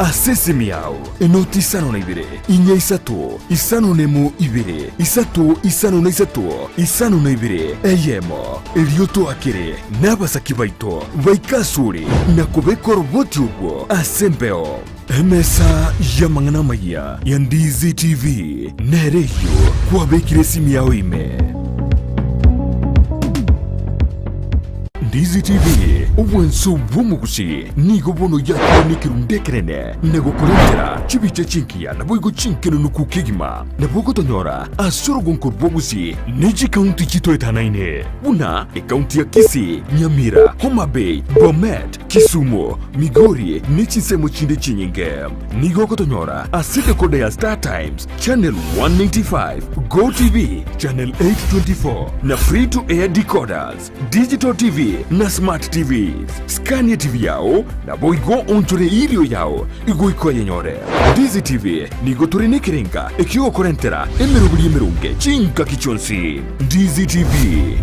Ase esimi yao, enoti isano na ibere, inya isato, isano nemo ibere, isato isano na isato, isano na ibere, eyemo. Erio toakere nabasaki baito baike asore na kobeka oroboti orwo ase embeo. Emesa y'amang'ana amayia ya Ndizi TV nere eyio kwabekire esimi yao ime. Ndizi TV, obwanso bw'omogusi, nigo bono yakire nekerundu ekenene na gokorentera chibicha chingiya naboigo chinkenunuku kegima. Nabo ogotonyora ase orogonko rw'ogusi ne chikaunti chitoetanaine buna ekaunti ya Kisii, Nyamira, Homa Bay, Bomet, Kisumu, Migori ne chinsemo chinde chinyinge. Nigo ogotonyora ase decoder ya Star Times, Channel 195, Go TV, Channel 824 na Free to Air decoders. Digital TV na Smart TVs. Skania TV yao naboigo onchore erio yao igoika oyenyore. Ndizi TV nigo tore nekerenga ekiogokorentera emeroberi emeronge chingaki chionsi. Ndizi TV,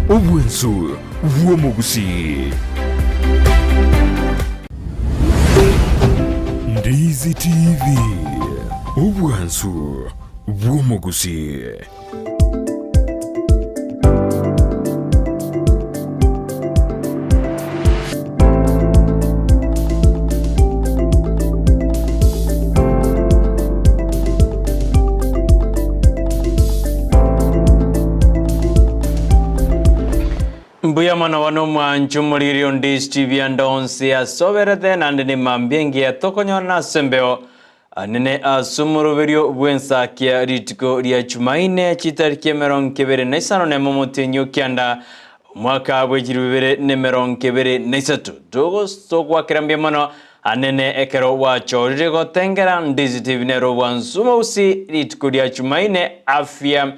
obwensu bw'omogusii. Ndizi TV, obwansu bw'omogusii. Mbuya mono bono omwancho omoriri onde Steve ande onsi asoberete naende ne mambia engiya tokonyora ase embeo Anene ase omoroberio bw'ensakia rituko ria Chumaine chitariki emerongo ebere na isano nemo omotienyi o kianda, omwaka bwe chilifu bibere na emerongo ebere na isato. Togoakera mbuya mono anene ekero gwachorire gotengera Ndizi TV nero obwansu omogusii rituko ria Chumaine Afya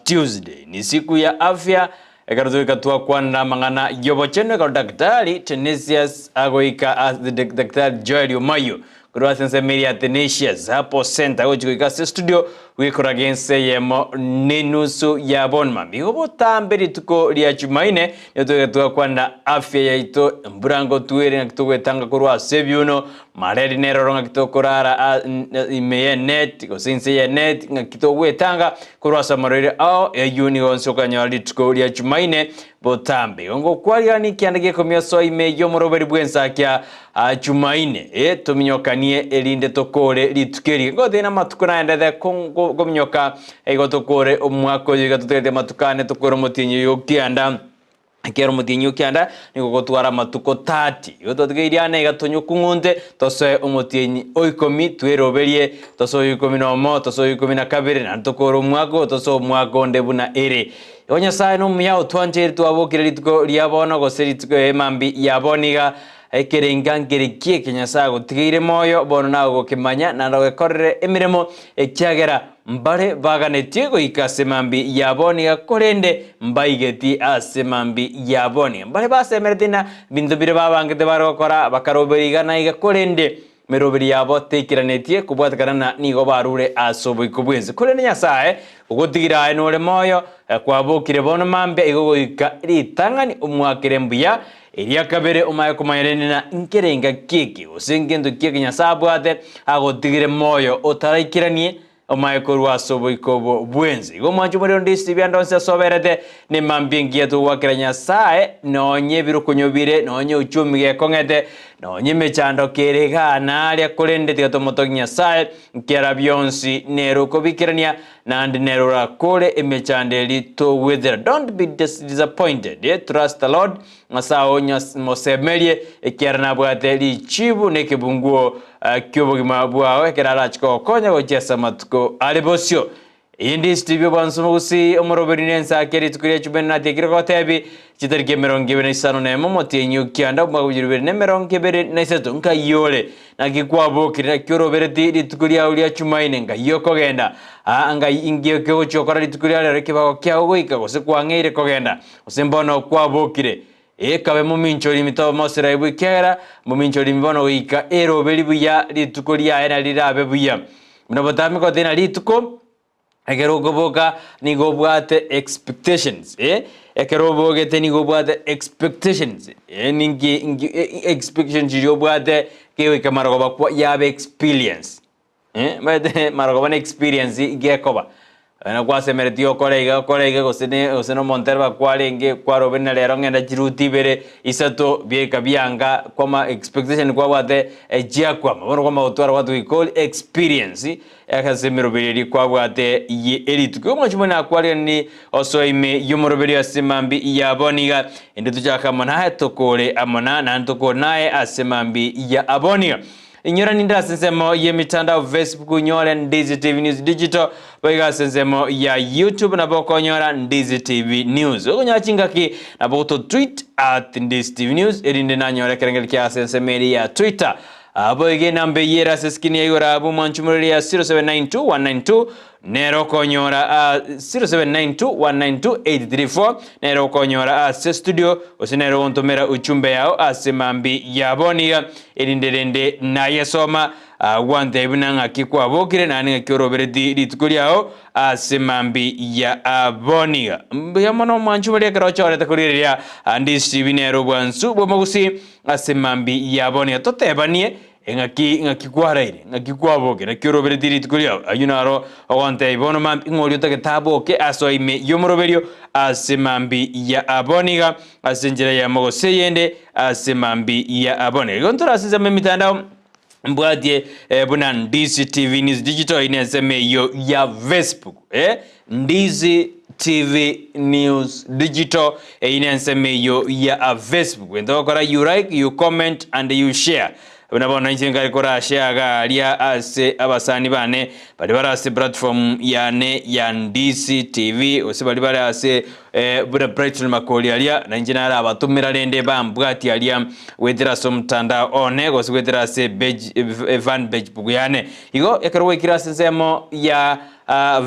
Tuesday ni siku ya afya ekero togoika twakwanera amang'ana y'obochenu ekero Daktari Tenesius agoika ase Daktari Joel Omayio Korwa ase ensemo eria Athanasius Apple Centre gochia goika ase estudio gwikoraga ense eyemo nenusu ya Bournemouth. Igo botambe rituko ria Chumaine nigo togoika twakwanera afya yaito, embura ngotwere ng'aki togoetanga korwa ase ebiuno, malaria neroro ng'aki tokorara a ime ye net gose inse ye net ng'aki togoetanga korwa ase amarwaire ao, eyio nigo onsi okonyora rituko ria Chumaine Botambe. Igo ngokwarigania ekianda gi'ekomi osoe ime y'omoroberi bw'ensakia aa Chumaine, ee, tominyokanie erinde tokoore rituko eri. Ngotebi namatuko naendete kominyoka, igo tokoore omwaka oyo iga totegereti amatuko ane tokoore omotienyi oyo o kianda. Ekero omotienyi o kianda nigo ogotwara amatuko 30. Igo twatigeire ane iga tonyokung'unte tosoe omotienyi o ikomi tweroberie, tosoe oyo ikomi na omo, tosoe oyo ikomi na kabere, naende tokoore omwaka oyo tosoe omwaka onde buna ere. Igo Nyasae nomuya otwancheire twabokire rituko ria bono gose rituko emambia ya bono iga, ekerenga nkerekie eke Nyasae agotigeire moyo bono nagokemanya naende ogekorere emeremo, ekiagera mbare baganetie goika ase emambia ya bono iga korende mbaigeti ase emambia ya bono iga. Mbare basemeretie na ebinto biria babangete bare gokora bakaroberia iga na iga korende Meroberi yabo teikeranetie kobwatekana na nigo barure ase oboiko bw'ense. Korende Nyasae ogotigire aye nore moyo, kwabokire bono mambia igo goika ritang'ani omwakere mbuya, eria kabere omaye komanya rende na nkerenga ki eke gose ngento ki eke Nyasae abwate agotigire moyo otaraikeranie Omae korwa ase oboiko obo bw'ense. Igo omwanche omorero ndisi ebianda onsi ase oberete, nemambia engiya togoakera Nyasae, nonye ebirokonyo bire, nonye uchumi gekong'ete, nonye emechando kere igaa na aria, korende tiga tomotogie Nyasae, nkera bionsi nere okobikerania, naende nere orakore emechando eria togwetera. Don't be disappointed, eh, trust the Lord, Nyasae oo mosemerie, ekiagera nabwate richibu na ekebunguo ki'obogima bwao, ekero arache kogokonya gochia ase amatuko are bosio. Eye ndisitibie obwansu mogusii, omoroberi na ensaki ya rituko ria chumene natiekire gotebi, chitariki emerongo ebere na isano na emo, omotienyi o kianda, omwaka bwa chilifu ibere na emerongo ebere na isato, nkai ore? Naki kwabokire, naki orobereti rituko riao ria chumaine, nkai okogenda? Aa, ngai inki ogochia gokora rituko ria rero ekebago kiao goika, gose kwang'eire kogenda? Gose mbono kwabokire, ekabe mominchori mitobe moseraibwe, ekiagera mominchori bono goika eroberi buya, rituko riaye narirabe buya. Buna botambe goteba rituko, ekero okoboka nigo obwate expectations eh, ekero obogete nigo obwate expectations eh, ninki inki expectations chiria obwate. Kegoika marogoba kwa yaba experience. Eh, omanyete marogoba na experience gekoba. Na kwasemeretie okore iga okore iga gose ne gose na omontereba kwarenge kwarobire na rero ng'enda chiruti ibere isato biaika bianga kwama expectation kwabwate chiakwama. Bono kwama gotwara what we call experience ase emeroberi eria kwabwate ye erituko. Igo omwanchi omone nakwarire osoe ime y'omoroberi ase mambi ya bono iga, inde tochake amo naye tokore amo na naende tokore naye ase mambi ya bono iga. Inyora ninde ase ensemo y'emitandao Facebook onyore Ndizi TV News Digital, boigo ase ensemo ya YouTube nabo okonyora Ndizi TV News. Okonyora chingaki nabo ogoto tweet at Ndizi TV News erinde nanyore ekerengerio kia ase ensemo eria ya Twitter. Boigo enamba eyio ere ase eskrini ya igoro abwo mwanchumoreri ya 0792 192 Nere okonyora a 0792192834 nere okonyora ase studio gose nere ogontomera uchumbe yao ase mambi ya bono iga erinde rende nayesoma gwantebia buna ng'aki kwabokire naende ng'aki orobereti rituko riao ase mambi ya bono iga. Mbuya mono omwanchi oria ekero ochorete korigereria Ndisi nere obwansu bw'omogusii ase mambi ya bono iga totebanie Eng'aki, ng'aki kwaraire, ng'aki kwaboke, naki oroberetie rituko riao? Ayio naro ogontebia bono mambia, ng'a oria otagete aboke asoe ime y'omoroberio ase mambia ya bono iga, ase enchera eyemo gose eyende, ase mambia ya bono iga. Igo ntore ase ensemo y'emitandao, mbwatie buna Ndizi TV News Digital, eyio nensemo eyio ya Facebook, eh, Ndizi TV News Digital, eyio nensemo eyio ya Facebook. Egento ogokora you like, you comment and you share. Buna bono inche nkare korashare iga aria ase abasani bane baria bare ase platform yane ya Ndizi TV gose baria bare ase eh, buna Brighton Makori aria na inche narabatomera rende bambwatie aria goetera ase omotandao one gose goetera ase page, fan page book yane. Igo ekero gwaikire ase ensemo ya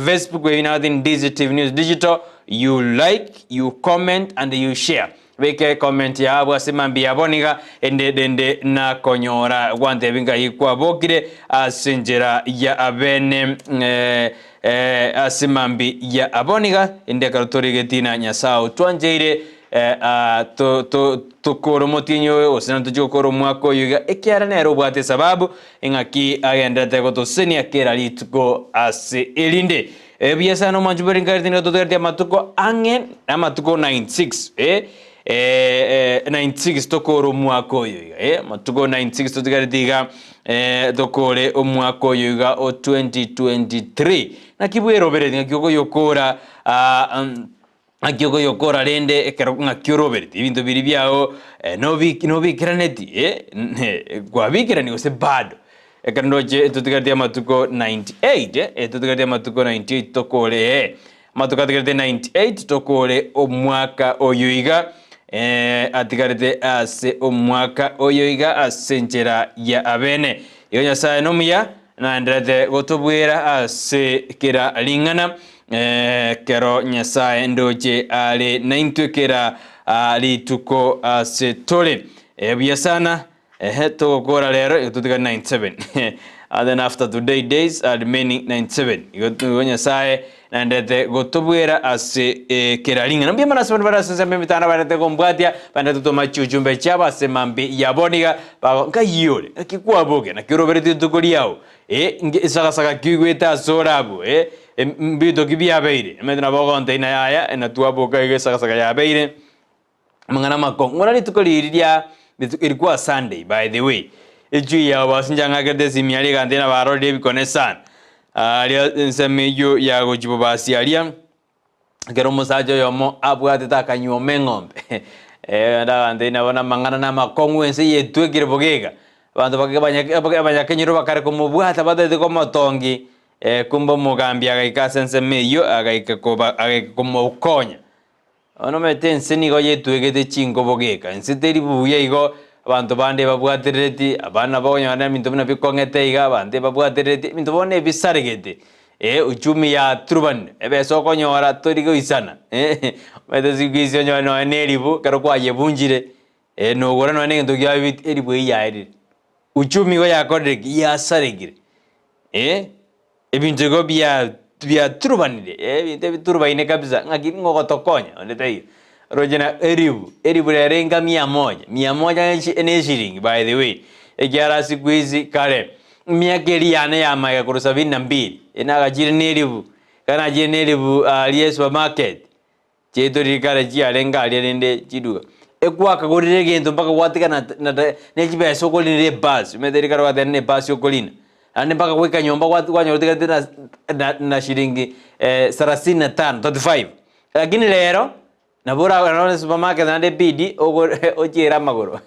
Facebook eyio nabwate Ndizi TV News Digital, you like, you comment and you share. Beka ecomment yao abwo ase mambia ya bono iga ende rende nakonyora gwantebi ngai kwabokire ase enchera ya abene eh, eh, ase mambi ya bono iga ende ekero tore getina Nyasae otwancheire eh, ah, to, to, tokore omotienyi oyo gose natochie gokora omwaka oyo iga ekiara nere obwate esababu Eng'aki agenderete gotosesenia kera rituko ase erinde. Buya sana omwanchi bw'eri nkareti nigo totogeretie amatuko ang'e amatuko 96 eh, eh, 96 tokore omwaka oyo iga eh, amatuko 96 totigareti iga eh, tokore omwaka oyo iga o 2023. Naki bwerobereti ng'aki okoyokora ah, mm, Ng'aki okoyokora rende ekero ng'aki orobereti ebinto biria biao nobi nobikeraneti eh, kwabikerani gose bado. Ekero ndoche totigareti amatuko 98 eh, totigareti amatuko 98 tokore eh, amatuko atigarete 98 tokore omwaka oyo iga eh, atigarete ase omwaka oyo iga ase enchera ya abene. Igo Nyasaye nomuya naenderete gotobwera ase kera ring'ana. Ekero Nyasae ndoche are naintwe kera rituko ase tore. Buya sana, ehe togokora rero igo totigare 97. And then after today days are remaining 97. Igo igo Nyasae naendete gotobwera ase kera ring'ana. Mbuya mono ase abanto bare ase ensemo emetano barete gombwatia, barete gotoma chiuchumbe chiabo ase mambia yabo niga bago nkai ore, naki kwaboke, naki oroberetie rituko riao. Ee, ngesagasaka ki oigwete ase ore abwo? Ee, mbinto ki biabeire? Omanyete nabo ogontebia ng'a yaya, na twaboka iga esagasaga yabeire, amang'ana amakong'u. Bono rituko riria ria rituko erikwa Sunday by the way, echui yabo ase inche ang'akerete esimi aria egantebia ng'a barorire ebikone sana, aria ensemo eyio ya gochia bobasi aria. Ekero omosacha oyomo abwatete akanyuoma eng'ombe, naende abanto nabo namang'ana na amakong'u ense yetwekire bogega, abanto bake banya abanyakenyoro bakare komobwata batagete komotongi, kumbe omogambi agaika ase ensemo eyio agaika koba agaika komokonya. Bono omanyete ense nigo yetwegete chinko bogeka, ense teri buya igo, abanto bande babwaterereti, abana nabo okonyora ebinto buna bikong'ete iga, abanto ebabwaterereti, ebinto bono ebisaregete. Ee, uchumi yaturubanire, ebesa okonyora tori goisana, omanyete siku hizi onyore nonya na eribu ekero kwayebunchire, nogora nonya na egento kia bibiti eribu eyio yaerire. Uchumi igo yakorire ki? Yasarekire, ebinto igo bia biaturubanire, ebinto ebiturubaine kabisa ng'aki ng'o ogotokonya onde taiyo. Roche na eribu, eribu rero enga mia moja, mia moja ne eshiringi by the way. Ekiagera siku hizi kare emiaka eria yane ya magega korwa sabini na mbili, nagachire na elifu, ekero nachire na elifu aria esupermarket, chiaito riria kare chiarenge aria rende chiduka, ekwakagorire egento mpaka gwatigana na na ne chibesa okorinera ebasi, omanyete riria kare gwateba na ebasi okorina, naende mpaka goika nyomba gwat kwanyora otigarete na na na shilingi sarasini na tano, 35. Lakini rero. Nabo oragende supermarket naende ebidi ogore ochiere amagoro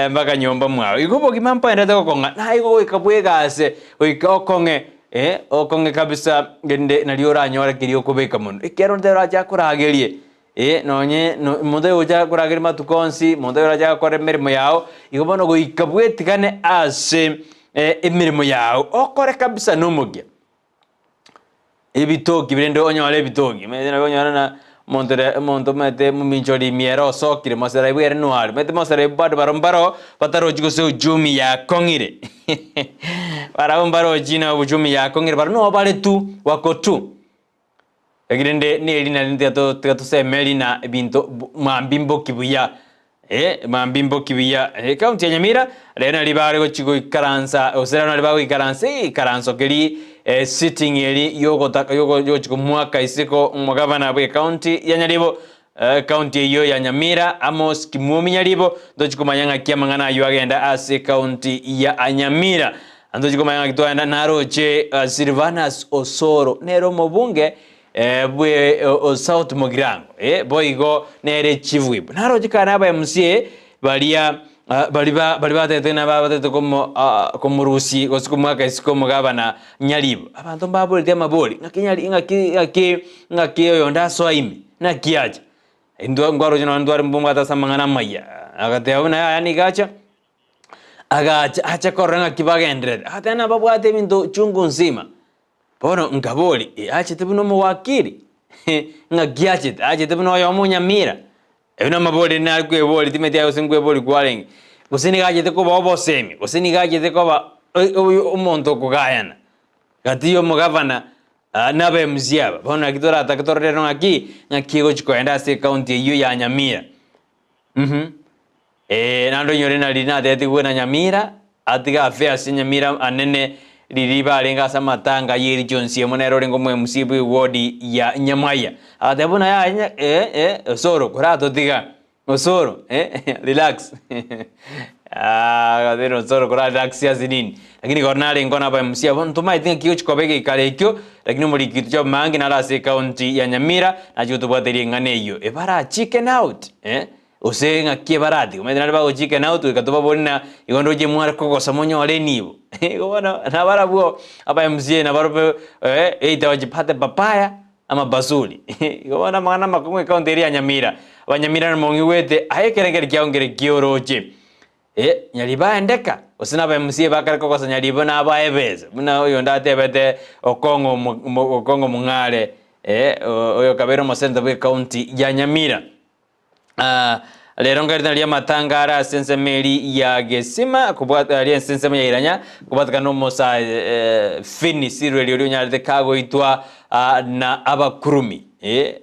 mpaka nyomba mwao. Igo obogima mpoendete gokong'a naye igo goika bwegase goika okong'e eh, okong'e kabisa rende nario oranyore keria okobeka monwe. Ekiagera onde tari orache akoragerie eh, nonye no monto oyogocha akoragerie matuko onsi, monto oyo orache agokore emeremo yao, igo bono goika bwetigane ase emeremo yao, okore kabisa na omokia. Ebitoki rende onyore ebitoki, omanyete nabo onyore na omonto ore omonto omanyete mominchori ime ere osokire moserai bwere nware, omanyete moserai bado barobwo mbaro batarochi gose uchumi yakong'ire barabwo mbarochi na uchumi yakong'ire barobwo noo bare tu wako tu. Lakini rende na erina rinde tiga to tiga toseme rina ebinto bu mambia mboki buya. Eh, mambia mboki buya. Ekaunti ya Nyamira, rero nari bare gochi goikaransa, gose rero nari bagoikaransa egeikaranso keria esitting eria yogotaka yogo yogochi komoaka isiko omogavana bwe ekaunti ya Nyaribo, ekaunti eyio ya Nyamira, Amos Kimwomi Nyaribo, ntochi komanya ng'aki amang'ana ayio agenda ase ekaunti ya Nyamira. Ntochi komanya ng'aki twagenda naroche Silvanus Osoro, nere omobunge bwe o South Mugirango, boigo nere chief whip. Naroche kare naba MCA baria baria baria batete naba batete komo komorusia gose komoaka isiko omogabana Nyaribo. Abanto mbaboreti amabori ng'aki Nyari ng'aki ng'aki ng'aki oyonde asoa ime, naki acha. Intwe nkwaroche nonye ntware mbwate ase amang'ana amaya, agateba buna yaya nigo acha. Agacha ache korora ng'aki bagendererete, agateba nababwate ebinto chungu nzima. Bono nkaboria, Ee, achete buna omowakili? Ng'aki achete? Achete buna oyomo o Nyamira? Ebio namabori nare kweboria, timanyeti aye gose nkweboria kwarenge. Gose nigo achete koba obosemi, gose nigo achete koba oyo omonto okogayana gati ya omogavana na aba MC aba. Bono naki toratake torore rero ng'aki, ng'aki egochi kogenda ase ecounty eyio ya Nyamira. Mh. Ee, naende onyore na riria natetigwe na Nyamira, atiga affairs cia Nyamira anene riria barenge ase amatanga ye regions emo nere orenge omo MC bwe ward ya Nyamwaya. Agateba buna yaya nya eh eh Osoro koratotiga, Osoro eh relax agateba Osoro kora relax ase nini? Lakini ekero narenge na aba MC abwo ntomaeti ng'aki gochi koba egeikaro ekio, lakini omoriki oito Job nare ase ecounty ya Nyamira nachia gotobwateria eng'ana eyio. Ebara chicken out eh. Gose ng'aki ebarati, omanyete naende bagochika nao toika tobabori na igo ndoche mware kogosa monyore enibo. Igo bono nabarabwo aba MCA nabarobwo either wajipate papaya ama basuri. Igo bono amang'ana amakong'u ecounty eria ya Nyamira, abanyamira mong'igwete aye ekerengerio kiao nkere ki oroche. Nyaribo aendeka, gose na aba MCA bakare kogosa Nyaribo nabae ebesa, buna oyonde atebete Okong'o Okong'o Mong'are oyo okabeire omosenator bwe ecounty ya Nyamira. Rero nkareta nario amatanga are ase ensemo eria ya Gesima, kobwata aria ase ensemo ya Iranya, kobwatekana nomosae Fini Sirweri oria onyarete kagoitwa na abakurumi,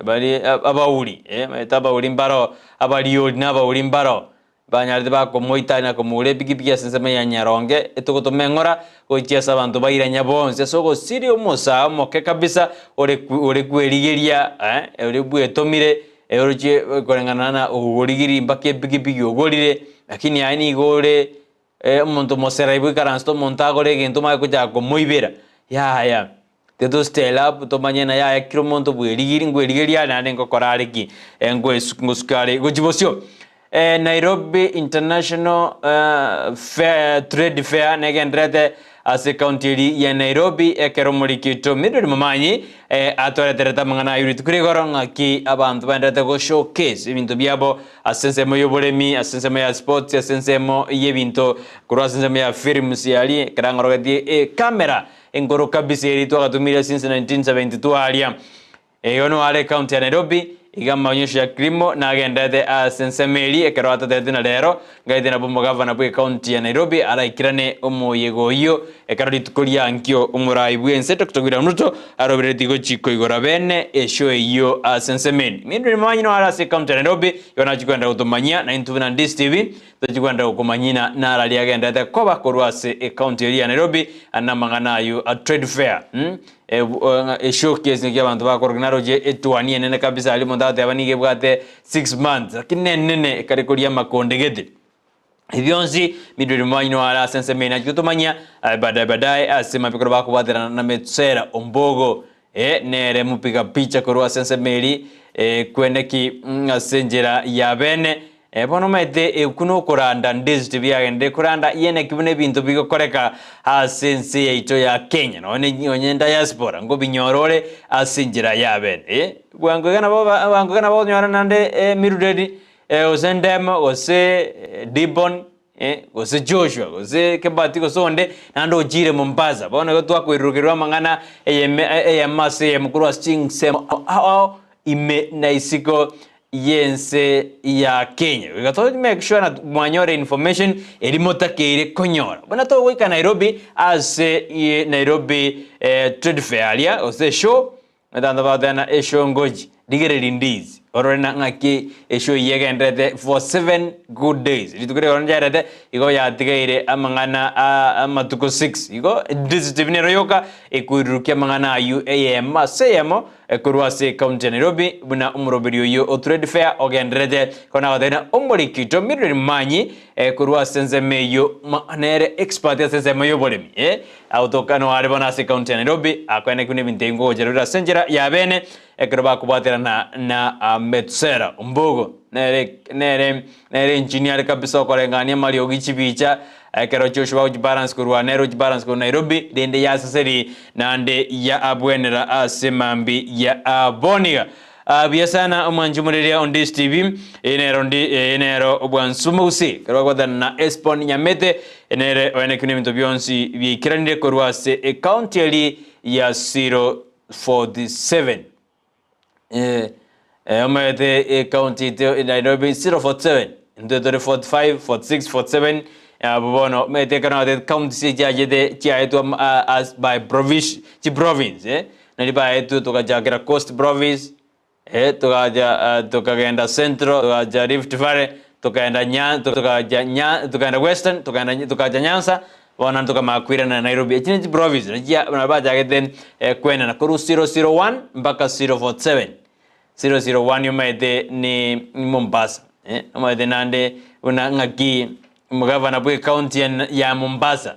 baria abauri, omanyete abauri mbaro, abariori na abauri mbaro. Banyarete bakomoita na komoura epikipiki ase ensemo ya Nyaronge, etogotoma eng'ora gochia ase abanto ba Iranya bonsi, ase ogosiria omosaa omoke kabisa ore ore kwerigeria ore bwetomire orochie koreng'ana na ogorigirie mpaka epikipiki ogorire, lakini aye nigo ore omonto moserai bwekaransete omonto agore egento omanye gochaka komoibera, yaya. Tiga to style up tomanye na yaya kera omonto bwerigiri nkwerigeria are naende nkokora are ki nkwesu ngosuka are gochia bosio. Nairobi International fair trade fair negendererete ase ecounty eria ya Nairobi ekero omoriki oito Mildred Momanyi atoreterete amang'ana aywo rituko ria igoro ng'aki abanto baendererete go showcase ebinto biabo ase ensemo ya oboremi ase ensemo ya sports ase ensemo ya ebinto korwa ase ensemo ya films aria ekero ang'orogetie ecamera Enkoro kabisa eria twagatumire since 1972 aria. Eyo no are county ya Nairobi. Iga amaonyesho ya Kilimo nagenderete ase ensemo eria ekero atatete na rero ngaete nabo omogavana bw'ecounty ya Nairobi araikerane omoyega oyio ekero rituko ria ankio omorai bw'ense Doctor William Ruto arobereretie gochi koigora bene eshow eyio ase ensemo eria. Mildred Momanyi noare ase ecounty ya Nairobi igo nachi kogenderera gotomanyia na intwe buna Ndisi TV tochi kogenderera gokomanyina nararia agenderete koba korwa ase ecounty eria ya Nairobi namang'ana ayio a trade fair. Eshowcase naki abanto bakoroka naroche etuani enene kabisa aria omonto agoteba nigo ebwate 6 months lakini nenene ekare koria amakonde gete. Ebi bionsi Mildred Momanyi nigo are ase ensemo eye nachia gotomanyia baadaye baadaye ase mambia ekero bakobwaterana na Metsera Ombogo nere mopiga picha korwa ase ensemo eria kweneki ase enchera ya bene. Bono omanyete ekwo nokoranda ndesete biagenderire koranda yeneki buna ebinto bigokoreka ase ense yaito ya Kenya nonye nonye diaspora nkobinyora ore ase enchera yabene bwango iga nabo bwango iga nabo okonyora naende Mildred gose Ndemo gose Dibon gose Joshua gose Kebati gose onde naende ochire Mombasa bono igo twakoirurukerwa amang'ana eyeme eyemo ase eyemo korwa ase chinsemo ao ao ime na isiko y'ense ya Kenya. Goika to make sure na mwanyora information eri motakeire konyora. Buna togoika Nairobi ase Nairobi Trade Fair aria gose eshow, abanto bagoteba eshow ngochi, rigereria ndizi orore na ng'aki eshow eyio egendererete for 7 good days. Rituko riria ncherete igo yatigaire amang'ana a amatuko 6. Igo ndizi TV nero yoka ekoirurukia amang'ana aywo eyemo ase eyemo Korwa ase ekaunti ya Nairobi, buna omoroberi oyio o Trade Fair ogendererete, kono agotebia ng'a omoriki oito Mildred Momanyi korwa ase ensemo eyio nere expert ase ensemo y'oboremi agotoka no are bono ase ekaunti ya Nairobi akoeneki buna ebinto ebi ngogochera bire ase enchera ya bene ekero bakobwaterana na Metsera Ombogo nere nere nere engineer are kabisa okoreng'ania amariogi chibicha Ekero Joshua agochia balance korwa nere ochia balance korwa Nairobi, rende yaseseri naende ya abwenera ase mambi ya aboniga. Ah, buya sana omwanchi omoreria on Dish TV. Eye nero ndi eye nero obwansu mogusii. Ekero bagotana na Espon Nyamete nere oenekire ebinto bionsi biaikeranire korwa ase ecounty eri ya 047. Eh, eh, omanyete ecounty yaito e Nairobi 047, intwe tore 45, 46, 47, abwo bono omanyete ekero nabatebete counties echiachete chiaetwe ama a- as by provish chiprovince eh, nari baetwe togachakera Coast province, eh, togacha ah, tokagenda Central, togacha Rift Valley, tokaenda Nya tokacha Nya tokaenda Western, tokaenda tokacha Nyanza, Bono naende tokamanya koirana Nairobi. Echi ne chiprovince nachia nabo bachagete kwenena korwa 001 mpaka 047. 001 omanyete ni Mombasa omanyete naende buna ng'aki omogavana bwe ecounty ya ya Mombasa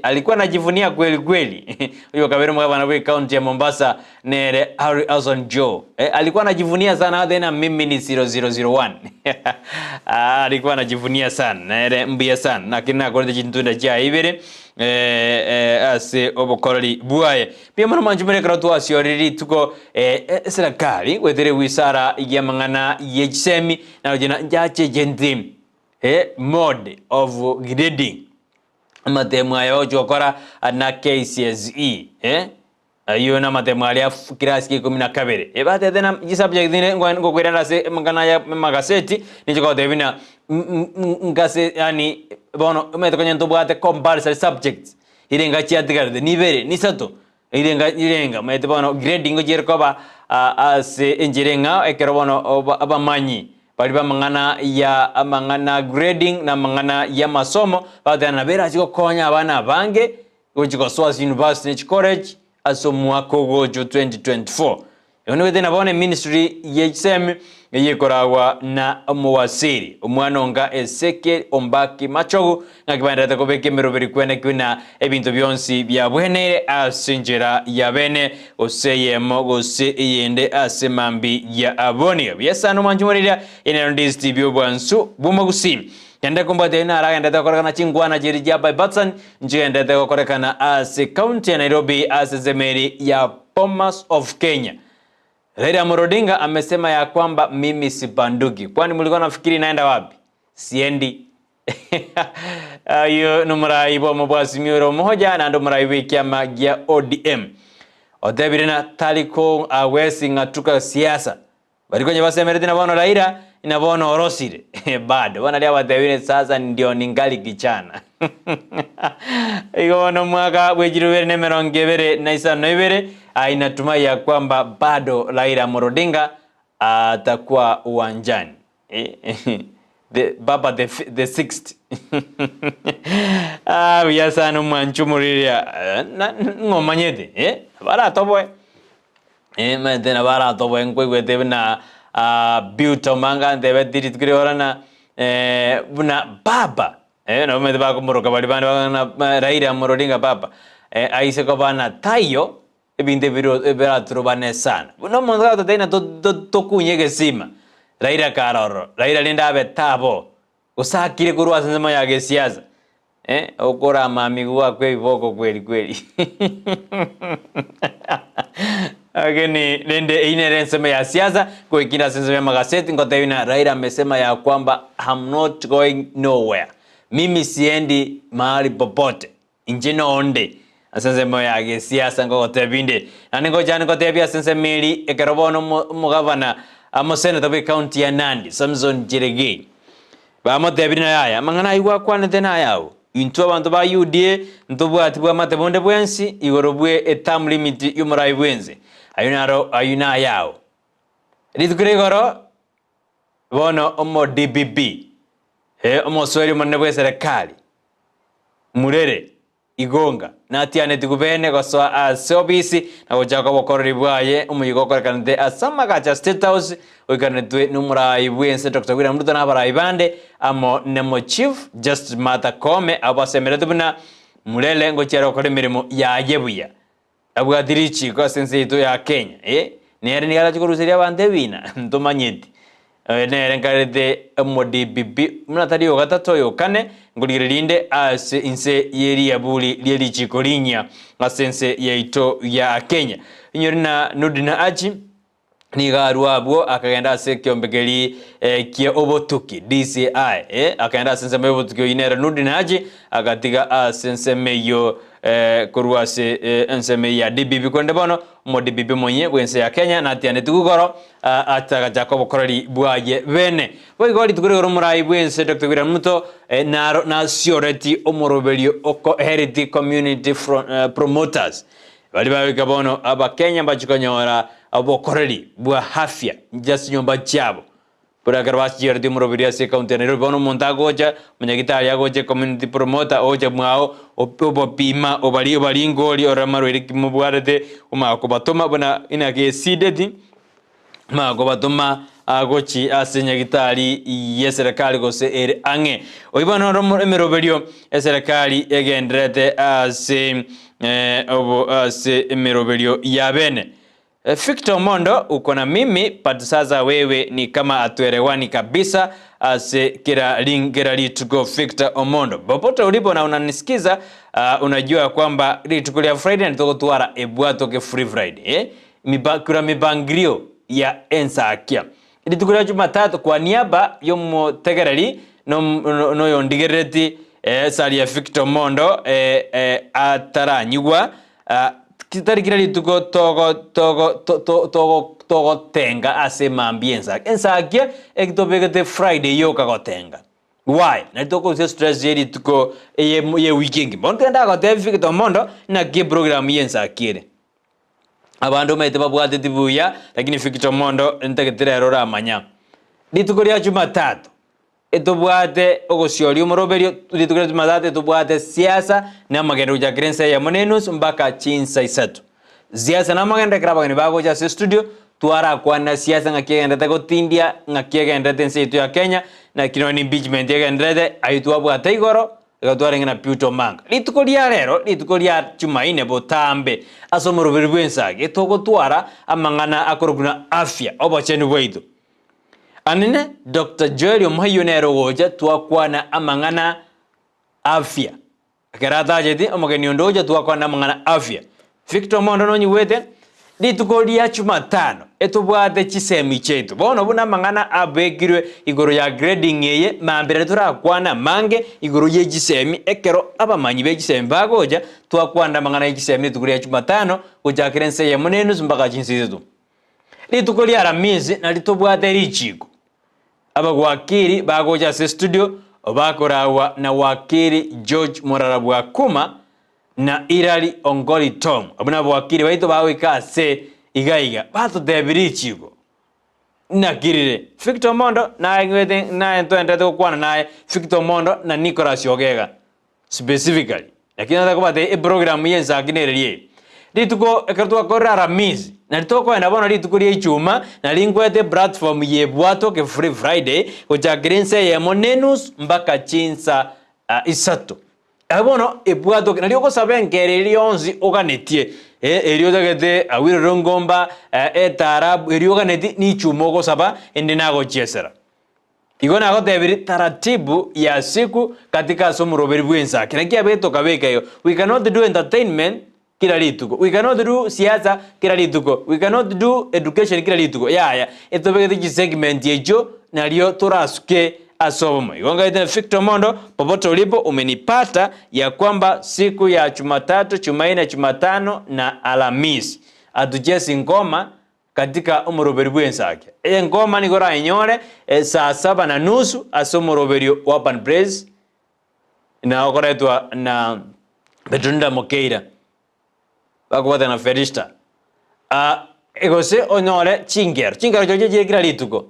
alikuwa anajivunia kweli kweli oyo okabere omogavana bwe ecounty ya Mombasa nere Harry Hassan Joho alikuwa anajivunia sana agateba ng'a mimi ni 0001 Ah, alikuwa anajivunia sana nere mbuya sana lakini nakorete chintunda chiaye ibere eh, eh, ase obokoreri bwaye. Mbuya mono mwanche more ekero twasiorire rituko eh, eh, eserekari goetera ewizara y'amang'ana ye chisemi naroche na nchachechenti eh, mode of grading amatemo aya bagochia gokora na KCSE eh, Ayio namatemo aria kirasi kia ikomi na kabere. Ebatete na chisubject inde ngokoirana ase amang'ana aya amagaseti, ninche kogotebia buna ngase yaani bono omanyete konya ntobwate compulsory subjects, irenga chiatigarete nibere, nisato, irenga irenga omanyete bono grading ngochia ere koba ase enchera eng'ao ekero bono abamanyi baria b'amang'ana ya amang'ana grading na amang'ana ya amasomo, bagoteba nabo erache gokonya abana abange. Gochia gosoa ase university ne chicollege ase omwaka ogocha o 2024. Igo nigo etari na bono eministry ye chisemi eye ekoragwa na omowaziri omwana onga Ezekiel Ombaki Machogu ng'aki baenderete kobeka emeroberi kweneki buna ebinto bionsi biabweneire ase enchera ya bene gose eyemo gose eyende ase mambi ya aboniga. Buya sana omwanchi moriria inero ndisiti biobwansu bw'omogusii. Kende kombwate naro agenderete gokorekana chinkwana chiria chia Bypattson nchigenderete gokorekana ase county ya Nairobi ase ensemo eri ya Bomas of Kenya. Raila Amolo Odinga amesema ya kwamba mimi sibanduki. Kwani mulikuwa nafikiri naenda wapi? Siendi. Ayio nomorai bw'omo bwa Azimio ore omohoja naende omorai bw'ekiama gia ODM. Otebire na tari kong awesi ng'atuka siasa. Baria konya basemeretie na bono Raila na bono orosire bado. Bono aria abatebire sasa ndio ningali kichana. Igo bono omwaka bwe chilifu ibere na emerongo ebere na isano na ibere ah, inatumai ya kwamba bado Raila Amolo Odinga atakuwa uwanjani. The, baba the, the sixth ah, buya sana omwancho omoriria ng'omanyete eh, baratoboe eh, maete nabo aratoboe nkoigwete buna ah, Beauty Omanga antebeti rituko riria na eh, buna baba eh, nabo maete bakomoroka baria bande bakogana Raila Amolo Odinga baba eh, aise koba na taiyo Ebinto ebiro ebiraturubane sana. Buna omonto gagototebia ng'a to- to- tokunye egesima, Raila kare ororo, Raila rende abe tabo, gose akire korwa ase ensemo ya gesiasa, eh, okorama amigo gwakwa ebiboko kweri kweri. Lakini rende eyio nere ensemo ya siasa, goikire ase ensemo y'amagaseti ngotebia ng'a Raila amesema ya kwamba am not going nowhere, mimi siendi mahali popote. Inche nonde ase ensemo ya gesiasa ngogotebia inde, naende ngocha ngotebie ase ensemo eria, ekero bono omo omogavana omoseneta bw'ecounty ya Nandi, Samson Cherargei, bamotebirie naye aya, amang'ana ayio gwakwanete naye abwo, intwe abanto ba UDA ntobwati bwamate bonde bwensi igoro bwe eterm limit y'omorai bwense, ayio naro ayio nayao. Rituko ria igoro bono omo DPP, omosweri omonene bw'eserekari, Murere, Igonga, natianetigwe bene gosoa ase obisi na gochaka obokoreri bwaye omoyega okorekanete ase amagacho a State House oikanetwe nomorai bwense Doctor William Ruto na abarai bande amo nemo Chief Justice Martha Koome abwo basemeretwe buna Murere ngochia are gokora emeremo yaye buya. Abwati richiiko ase ense yaito ya Kenya, eh, nere nigo arache koruseria abanto ebina, ntomanyeti. Oyo nere nkarete omo-DPP buna tari ogatato oyo okane, nkorigereria rinde ase inse ye riaburi rie richiiko rinyia ase ense yaito ya Kenya. Inyore na Nurdin Haji, Nigo arua abwo akagenda ase ekeombe keria kia obotuki, DCI, eh, akagenda ase ensemo y'obotuki oyio nere Nurdin Haji, agatiga ase ensemo eyio eh, korwa ase eh, ensemo eyio ya DPP. Korende bono omo DPP omonye bw'ense ya Kenya natianetigwe igoro ah, atagachaka obokoreri bwaye bene. Boigo rituko rigoro omorai bw'ense Dr. William Ruto eh, naro nasioreti omoroberio oko Health Community Fro, eh, Promoters Baria bagoika bono Abakenya mbachie konyora obokoreri bwa afya inche ase chinyomba chiabo. Buna ekero basicheretie omoroberi ase ecounty ya Nairobi bono omonto agocha, omonyagitari agocha ecommunity promoter ocha mwao obapima obari obaringori orore amarwaire ki mobwarete omanya kobatoma buna inaki esideti omanya kobatoma gochi ase nyagitari y'eserekari gose ere ang'e. Oyio bono noro emeroberio eserekari egendererete ase obo ase emeroberio ya bene. Victor Omondo uko na mimi but sasa wewe ni kama hatuelewani kabisa ase kila ring kila rituko Victor Omondo popote ulipo na unanisikiza uh, unajua kwamba rituko ria Friday nitogotwara ebwatoke free Friday eh? Mipa, kura mipangilio ya ensakia rituko ria Jumatatu kwa niaba y'omotegereri noyondigerereti eh, sari ya Victor Omondo eh, eh, ataranyigwa ah, tari kera rituko togo togo to- to- togo togotenga ase mambia ensakia ensakia ekitobegete Friday yoka gotenga Why? Nari tokorusia stress ye rituko eye ye wiki engima. Bono togenda gotebia Victor Omondo naki eprogram ye ensakia ere. Abande omanyete babwateti buya, lakini Victor Omondo ntagete rero oramanya. Rituko ria Jumatatu, etobwate ogosioria omoroberio, rituko ria Jumatatu etobwate siasa na amagendo gochakera ensa eyemo na enusu mpaka chinsa isato. Siasa na amagendo ekero abageni bagocha ase estudio, twarakwana siasa ng'aki egenderete gotindia, ng'aki egenderete ense yaito ya Kenya, naki nonya na impeachment egenderete, ayio twabwate igoro, Igo twarenge na Peter Omanga. Rituko ria rero, rituko ria Jumaine botambe, ase omoroberi bw'ensagi, togotwara amang'ana akorokwa na afya, obochenu bwaito. Anene, Doctor Joel Omohaiyo nere ogocha twakwana amang'ana afya. Ekero atacheti, omogeni onde ocha twakwana amang'ana afya. Victor Omondo nonyigwete? Rituko ria Chumatano etobwate chisemi chiaito. Bono buna amang'ana abekirwe igoro ya grading eye, mambia riria torakwane amange igoro ye chisemi ekero abamanyi be chisemi bagocha, twakwanire amang'ana ye chisemi rituko ria Chumatano gochakera ensa eyemo na enusu mpaka chinsa isato. Rituko ria Aramisi nario tobwate richiiko. Abagwakiri bagocha ase estudio bakoragwa na wakiri George Morara Bwakuma na Hilary Ongoli Tom. Abwo nabawakiri baito bagoika ase iga iga batotebia richiiko. Naki rire Victor Omondo naye ng'wete naye ntwenderete gokwana naye Victor Omondo na Nicholas Ogega specifically. Lakini nataka kobatebia eprogram ya ensaki nere riaye. Rituko ekero twakorire Aramisi, nari tokoenda bono rituko ria Ichuma, nari nkwete eplatform ya Ebwatoke Free Friday gochakera ensa eyemo na enusu mpaka chinsa isato. Aye bono ebwatoke, nari ogosaba enkera eria yonsi oganetie, eria otagete awirere ngomba, etaarabu, eria oganetie nichuma ogosaba ende nagochiesera. Igo nagotebirie taratibu ya siku katika ase omoroberi bw'ensake. Naki abete tokabeka igo, we cannot do entertainment kera rituko, we cannot do siasa kera rituko, we cannot do education kera rituko, yaya, etobegete chisegment echio nario torasuke ase obomo. Igo ngaete na Victor Omondo, popote ulipo umenipata ya kwamba siku ya Jumatatu, Jumanne, Jumatano na Alhamisi atuchesi ngoma Katika omoroberi bw'ensake. Engoma nigo orayenyore saa saba na nusu ase omoroberio wa Urban Praise na okoretwa na Petronila Mokeira bakobwatana na Felista. Ah, gose onyore chingero, chingero chirochio chire kera rituko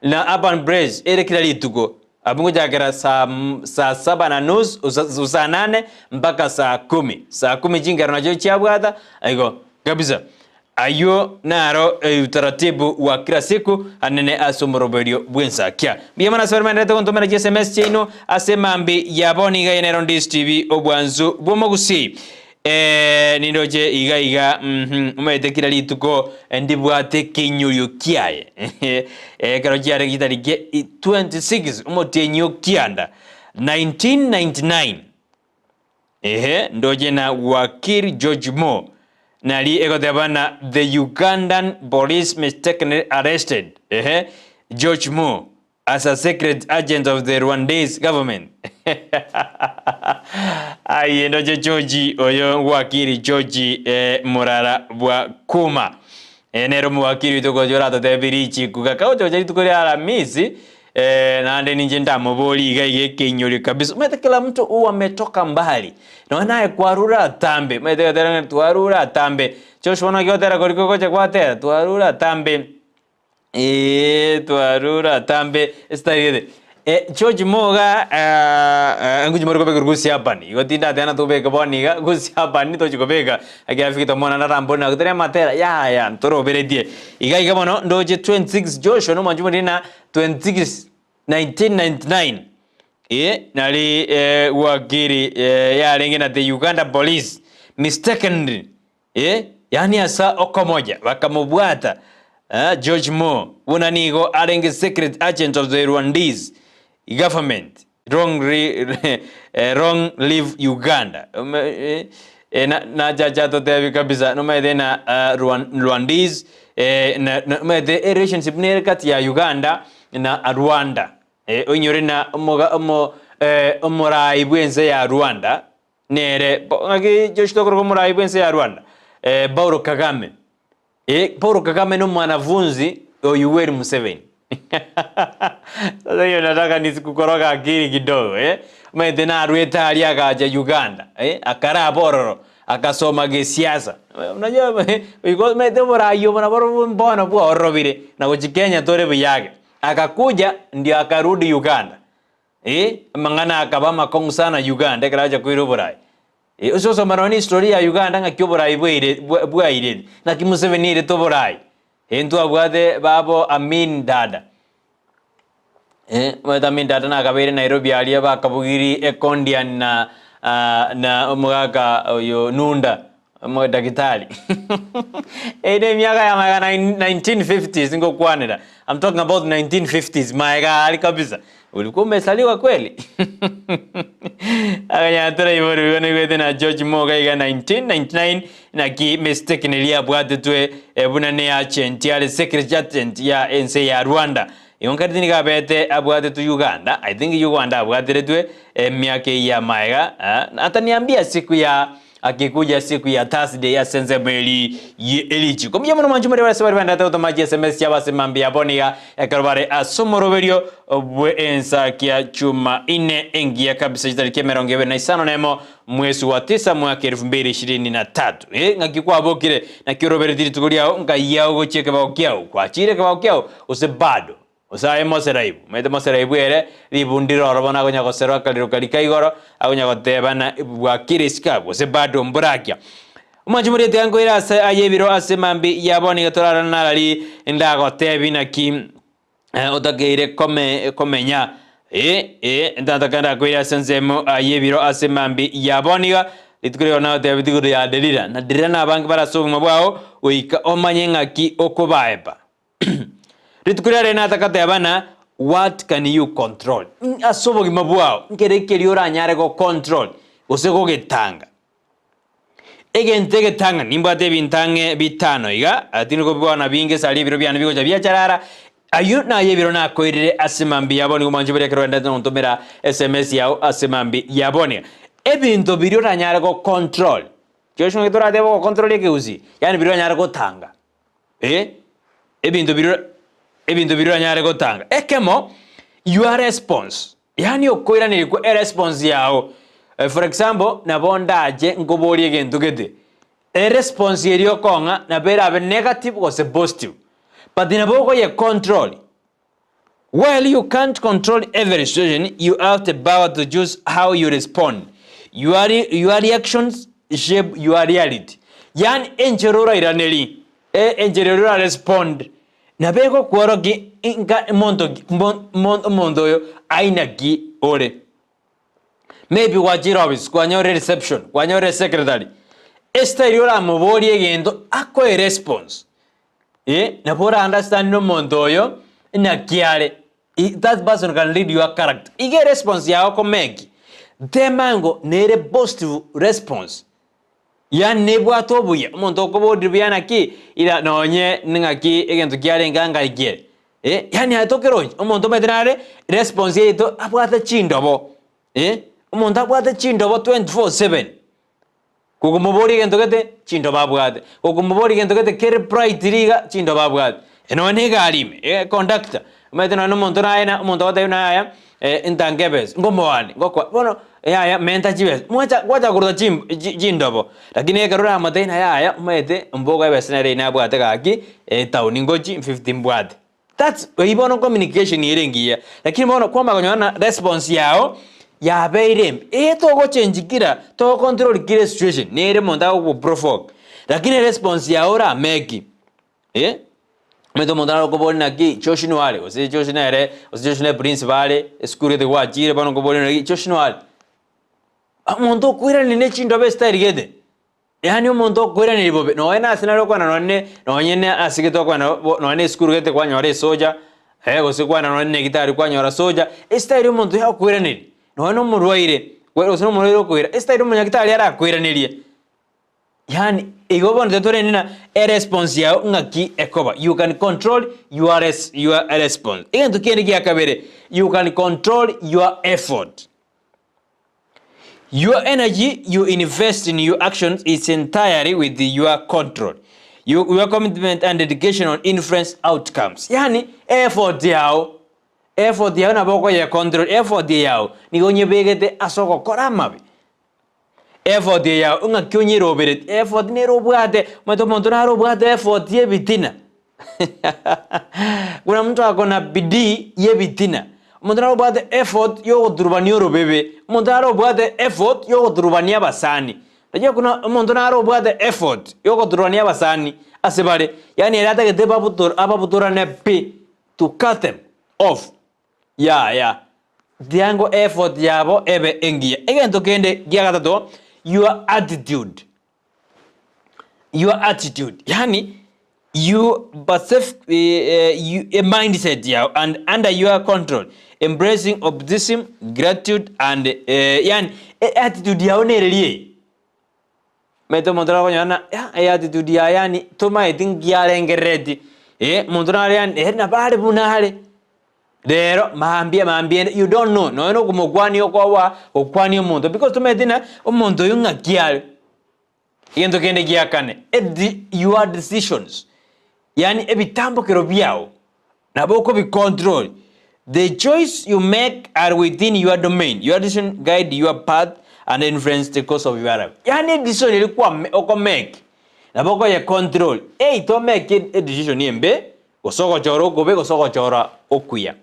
na Urban Praise ere kera rituko abwo ngochakera saa saa saba na nusu gose saa nane mpaka saa kumi. Saa kumi chingero nachio chiabwata igo kabisa. Ayio naro utaratibu wa kila siku anene ase omoroberio bw'ensakia. Mbuya mono ase baria baenderete gontomera chi sms chiaino ase mambi ya bono iga eye nero Ndisi TV obwansu bw'omogusii. Eh, nindoche iga iga mhm, omanyete kila rituko ndibwate ekenyorio kiaye ekero chiare chitariki 26 omotienyi o kianda 1999 Ehe, ndoche na Wakil George Mo nari egoteba na the Ugandan police mistakenly arrested ehe George Mo as a secret agent of the Rwandese government. Aye ndoche George oyo Wakili George eh, Murara bwa Kuma. Eh, nere omowakili oito gocha oratotebie richiku gaka ocha gocha rituko ria Alamisi eh, naende ninche ndamoborie iga iga ekeinyorio kabisa. Omanyete kila mtu huwa ametoka mbali nonya naye kwarure atambe omanyete gatera ng'a twarure atambe Joshua naki ogotera koria kogocha gwatera twarure atambe Eeh twarure atambe esitari gete. Eh, George Moga eh, ngochi more kobeka Gusii Urban. Igo tindateba na tobeke bono iga Gusii Urban tochi kobeka ekiagera Victor Omwana narambore na goteria amatera yaya ntoroberetie. Iga iga bono ndoche 26 Joshua nomwanchi omoriri na 26 1999 eh, nari eh, wakili eh, yarenge na the Uganda police mistakenly Ee, yaani ase okomocha bakamobwata George Moore buna nigo arenge secret agent of the Rwandese government long long live Uganda nachacha atotebi kabisa nomanyete na Rwandese nomanyete erelationship nere kati ya Uganda na Rwanda oinyore na omorai bwense ya Rwanda Nere bo ng'aki Joshua tokoroka omorai bw'ense ya Rwanda? Eh, Paulo Kagame. Eh, Paulo Kagame nomwanafunzi o Yoweri Museveni. Sasa hiyo nataka nisikukoroga akili kidogo eh. Omanyete narwete aria agacha Uganda eh, akaraba ororo akasoma gesiasa. Unajua omanyete oborai obo nabo mbono bwaororobire na gochia Kenya tore buya ake. Akakuja ndio akarudi Uganda. Ee, amang'ana akaba amakong'u sana Uganda ekero acha koira oborai. Ee, ase osoma nonya history ya Uganda ng'aki oborai bwaire bwairete, naki Museveni airete oborai. Ee, ntwabwate babo Amin Dada. Ee, omanyete Amin Dada nakabeire Nairobi aria bakabugiri ekondian na na omogaka oyo Nunda. Omodagitari. Eye nemiaka ya magega 1950s ngokwanera. I'm talking about 1950s maega aria kabisa. Ulikuwa umesaliwa kweli? Akanyara toraiborwe igo naigwete na George Moga iga 1999 naki mistake neria abwatetwe eh, buna ne agent are secret agent ya ense ya Rwanda. Igo nkareti nigo abete abwatetwe Uganda. I think Uganda abwateretwe emiaka eye ya maega. Eh, ataniambia siku ya. Akikuja siku ya Thursday ase ensemo eri ye erichiko. Mbuya mono mwanche more ase baria baendete gotoma chiSMS chiabo ase mambia abo niga ekero bare ase omoroberio bwe ensakia chuma ine engiya kabisa chitariki emerongo ebere na isano nemo mwesi wa tisa mwaka elfu mbili ishirini na tatu. Eh, ng'aki kwabokire naki orobereti rituko riao nkai yao gochia ekebao kiao kwachire ekebao kiao gose bado Gose aye moseraibu, omanyete moseraibu ere ribu ndire oro bono akonya goserwa akarero karia ka igoro, akonya goteba ng'a bwakire isiko abwo, gose bado mborakia. Omwanchi moria tiga nkoire ase aye ebiro ase mambia ya bono iga torarane narari ndagotebi naki otakeire kome komenya. Ee, ee, ntataka ndakoire ase ensemo aye ebiro ase mambia ya bono iga, rituko riao nagotebetie igoro ya Delila, na Delila nabange bare ase obogima bwao, goika omanye ng'aki okobaeba. Rituko riria Renata agateba ng'a what can you control? Ase obogima bwao nkere keria oranyare go control gose gogetanga. Egento egetang'ani nimbwate ebinto ang'e bitano iga, tindi kobibwana binge ase aria ebiro biane bigocha biacharara, ayio naye ebiro nakoirire ase mambia ya bono nigo mwanche boria ekero oendete nontomera sms yao ase mambia ya bono. Ebinto biria oranyare go control, Joshua ng'aki toratebe go control ekegusii, yaani biria oranyare gotanga. Eh, ebinto biria ebinto biria oranyare gotanga. Ekemo, your response, yaani okoiraneria kwa eresponse yago. For example, nabo ndache nkoborie egento gete, eresponse eria okong'a nabo erabe negative gose positive, but nabo okoye control. While you can't control every situation, you have the power to choose how you respond. Your, your reactions shape your reality. Yaani enchera orairaneri, e- enchera eria orarespond, nabo egokworokia inga monto ki mo- mo- omonto oyo aina ki ore. Maybe gwachire office, kwanyora ereception, kwanyora esecretary, estyle oramoborie egento akoe response. Eh, nabo ora understand nomonto oyo naki are. That person can read your character. Iga eresponse yago komeki, tema ngo nere positive response. Yaani nebwate obuya, omonto okoboria buya naki, ira nonye ng'aki egento kiarenge angai kiere. Eh, yaani aye tokeroche, omonto omanyete nare, response yaito abwate chindobo, eh, omonto abwate chindobo 24/7. Gokomoboria egento gete, chindobo abwate. Gokomoboria egento gete kere bright riga, chindobo abwate. Nonya na egari ime, econductor, omanyete nonya na omonto naye na omonto agotebia buna yaya ntange ebesa, ngomoane, ngokoa, bono yaya menta chibesa, mwacha gwacha koruta chim chi chindobo, lakini ekero oramotebie ng'a yaya omanyete mbogo ebesa nere nabwate gaki, etown ngochi fifty mbwate. That's eyio bono communication ere engiya, lakini bono kwamanya konyora ng'a response yago yabeire embe, eye togochengi kira togocontrol kira esituation nere omonto agogoprovoke, lakini eresponse yago orameki eh, omanyete omonto naro okoboria naki choshi noare gose choshi nere gose choshi ne principal are esukuru gete gwachire bono okoboria naki choshi noare, omonto okoiraneria ne chindobe estyle gete. Yaani omonto okoiraneria bobe, nonye nase nare okwana nonye nonye na ase gete okwana bo nonye na esukuru gete kwanyora esoja, gose kwana nonye na egitari kwanyora soja, estyle omonto oyo akoiraneria, nonye na omorwaire, gose na omorwaire okoira, estyle omonyagitari arakoiranerie, yaani igo bono tiga torende ng'a eresponse yago ng'aki ekoba, you can control your res your response. Egento kende gia kabere, you can control your effort. Your energy you invest in your actions is entirely with your control. You, your commitment and dedication will influence outcomes. Yani effort yao effort yao nabo okoye control effort yao nigo onyebegete ase ogokora amabe. Effort yao ng'aki onyerobereti effort nere obwate omanyete omonto nare obwate effort ya ebitina Kuna mtu ako na bidii y'ebitina, omonto nare obwate effort y'ogoturubania orobebe, omonto nare obwate effort y'ogoturubania abasani. Unajua kuna omonto nare obwate effort y'ogoturubania abasani ase bare, yaani ere atagete babutor ababutorane pi, to cut them off, yaya. Tiango effort yabo ebe engiya. Egento kende gia gatato, your attitude. Your attitude, yaani you perceive you a mindset yao and under your control embracing optimism, gratitude and yaani attitude yao nereri eye. Omanyete omonto nare okonyora ng'a yah eye attitude yaye yaani tomaeti nki arengerereti, omonto nare yaani ere nabo are buna are. Rero mambia mambia ende you don't know nonya na okomokwania okoboa gokwania omonto because tomaeti ng'a omonto oyio ng'aki are. Egento kende gia kane, edi your decisions, yaani ebitambokero biao nabo okobicontrol. The choice you make are within your domain, your decision guide your path and influence the course of your life. Yaani edecision eria kwa okomake nabo okoyecontrol, ei tomake edecision embe gose ogochora okobe gose ogochora okuya.